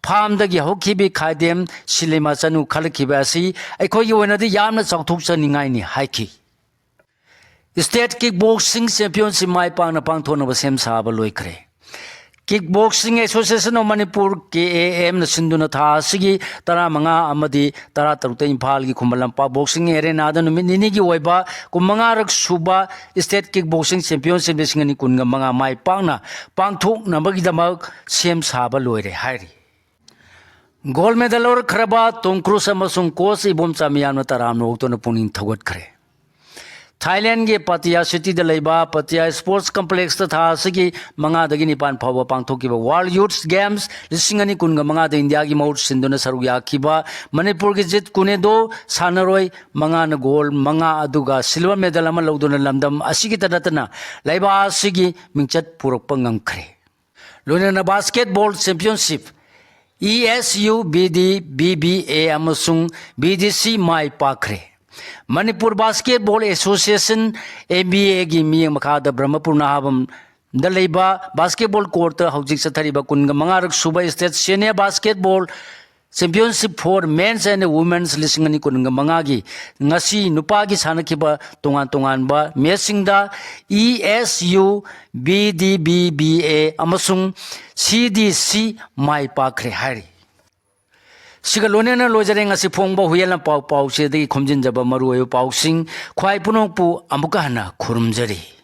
ꯐꯥꯝꯗꯒꯤ ꯍꯧꯈꯤꯕꯤ ꯈꯥꯏꯗꯦꯝ ꯁꯤꯂꯤꯃꯥ ꯆꯅꯨ ꯈꯜꯂꯛꯈꯤꯕ ꯑꯁꯤ ꯑꯩꯈꯣꯏꯒꯤ ꯑꯣꯏꯅꯗꯤ ꯌꯥꯝꯅ ꯆꯥꯎꯊꯣꯛꯆꯅꯤꯡꯉꯥꯏꯅꯤ ꯍꯥꯏꯈꯤ꯫ ꯁ꯭ꯇꯦꯠ ꯀꯤꯛ ꯕꯣꯛꯁꯤꯡ ꯆꯦꯝꯄꯤꯌꯟꯁꯤꯞ ꯃꯥꯏ ꯄꯥꯛꯅ ꯄꯥꯡꯊꯣꯛꯅꯕ ꯁꯦꯝ ꯁꯥꯕ ꯂꯣꯏꯈ꯭ꯔꯦ꯫ Kick Boxing Association of Manipur, K A ꯑꯦꯝꯅ ꯁꯤꯟꯗꯨꯅ ꯊꯥ ꯑꯁꯤꯒꯤ ꯇꯔꯥꯃꯉꯥ ꯑꯃꯗꯤ ꯇꯔꯥꯇꯔꯨꯛꯇ ꯏꯝꯐꯥꯜꯒꯤ ꯈꯨꯃꯟ ꯂꯝꯄꯥꯛ ꯕꯣꯛꯁꯤꯡ ꯑꯦꯔꯦꯅꯥꯗ ꯅꯨꯃꯤꯠ ꯅꯤꯅꯤꯒꯤ ꯑꯣꯏꯕ ꯀꯨꯟꯃꯉꯥꯔꯛ ꯁꯨꯕ ꯁ꯭ꯇꯦꯠ ꯀꯤꯛ ꯕꯣꯛꯁꯤꯡ ꯆꯦꯝꯄꯤꯌꯟꯁꯤꯞ ꯂꯤꯁꯤꯡ ꯑꯅꯤ ꯀꯨꯟꯒ ꯃꯉꯥ ꯃꯥꯏ ꯄꯥꯛꯅ ꯄꯥꯡꯊꯣꯛꯅꯕꯒꯤꯗꯃꯛ ꯁꯦꯝ ꯁꯥꯕ ꯂꯣꯏꯔꯦ ꯍꯥꯏꯔꯤ꯫ ꯒꯣꯜ ꯃꯦꯗꯜ ꯂꯧꯔꯛꯈ꯭ꯔꯕ ꯇꯣꯝ ꯀ꯭ꯔꯨꯁ ꯑꯃꯁꯨꯡ ꯀꯣꯆ ꯏꯕꯣꯝꯆꯥ ꯃꯤꯌꯥꯝꯅ ꯇꯔꯥꯝꯅ ꯑꯣꯛꯇꯨꯅ ꯄꯨꯛꯅꯤꯡ ꯊꯧꯒꯠꯈ꯭ꯔꯦ꯫ ꯊꯥꯏꯂꯦꯟꯒꯤ ꯄꯥꯇꯤꯌꯥ ꯁꯤꯇꯤꯗ ꯂꯩꯕ ꯄꯥꯇꯤꯌꯥ ꯁ꯭ꯄꯣꯔꯠꯁ ꯀꯝꯄ꯭ꯂꯦꯛꯁꯇ ꯊꯥ ꯑꯁꯤꯒꯤ ꯃꯉꯥꯗꯒꯤ ꯅꯤꯄꯥꯟ ꯐꯥꯎꯕ ꯄꯥꯡꯊꯣꯛꯈꯤꯕ ꯋꯥꯔꯜ ꯌꯨꯠꯁ ꯒꯦꯝꯁ ꯂꯤꯁꯤꯡ ꯑꯅꯤ ꯀꯨꯟꯒ ꯃꯉꯥꯗ ꯏꯟꯗꯤꯌꯥꯒꯤ ꯃꯍꯨꯠ ꯁꯤꯟꯗꯨꯅ ꯁꯔꯨꯛ ꯌꯥꯈꯤꯕ ꯃꯅꯤꯄꯨꯔꯒꯤ ꯖꯤꯠ ꯀꯨꯅꯦꯗꯣ ꯁꯥꯟꯅꯔꯣꯏ ꯃꯉꯥꯅ ꯒꯣꯜ ꯃꯉꯥ ꯑꯗꯨꯒ ꯁꯤꯜꯚꯔ ꯃꯦꯗꯜ ꯑꯃ ꯂꯧꯗꯨꯅ ꯂꯝꯗꯝ ꯑꯁꯤꯒꯤꯇ ꯅꯠꯇꯅ ꯂꯩꯕꯥꯛ ꯑꯁꯤꯒꯤ ꯃꯤꯡꯆꯠ ꯄꯨꯔꯛꯄ ꯉꯝꯈ꯭ꯔꯦ꯫ ꯂꯣꯏꯅꯅ basketball championship, E S U, B D, B B A ꯑꯃꯁꯨꯡ ꯕꯤ ꯗꯤ ꯁꯤ ꯃꯥꯏ ꯄꯥꯛꯈ꯭ꯔꯦ꯫ Manipur basketball association, M B ꯑꯦꯒꯤ ꯃꯤꯠꯌꯦꯡ ꯃꯈꯥꯗ ꯕ꯭ꯔꯍꯃꯄꯨꯔ ꯅꯍꯥ ꯚꯕꯟꯗ ꯂꯩꯕ ꯕꯥꯁꯀꯦꯠꯕꯣꯜ ꯀꯣꯔꯠꯇ ꯍꯧꯖꯤꯛ ꯆꯠꯊꯔꯤꯕ ꯀꯨꯟꯒ ꯃꯉꯥꯔꯛ ꯁꯨꯕ state senior basketball Championship for Men's and Women's ꯂꯤꯁꯤꯡ ꯑꯅꯤ ꯀꯨꯟꯒ ꯃꯉꯥꯒꯤ ꯉꯁꯤ ꯅꯨꯄꯥꯒꯤ ꯁꯥꯟꯅꯈꯤꯕ ꯇꯣꯉꯥꯟ ꯇꯣꯉꯥꯟꯕ ꯃꯦꯠꯁꯁꯤꯡꯗ E S U, B D B B A ꯑꯃꯁꯨꯡ C D C ꯃꯥꯏ ꯄꯥꯛꯈ꯭ꯔꯦ ꯍꯥꯏꯔꯤ꯫ ꯁꯤꯒ ꯂꯣꯏꯅꯅ ꯂꯣꯏꯖꯔꯦ ꯉꯁꯤ ꯐꯣꯡꯕ ꯍꯨꯏꯌꯦꯟ ꯂꯥꯟꯄꯥꯎ ꯄꯥꯎꯆꯦꯗꯒꯤ ꯈꯣꯝꯖꯤꯟꯖꯕ ꯃꯔꯨꯑꯣꯏꯕ ꯄꯥꯎꯁꯤꯡ꯫ ꯈ꯭ꯋꯥꯏ ꯄꯨꯝꯅꯃꯛꯄꯨ ꯑꯃꯨꯛꯀ ꯍꯟꯅ ꯈꯨꯔꯨꯝꯖꯔꯤ꯫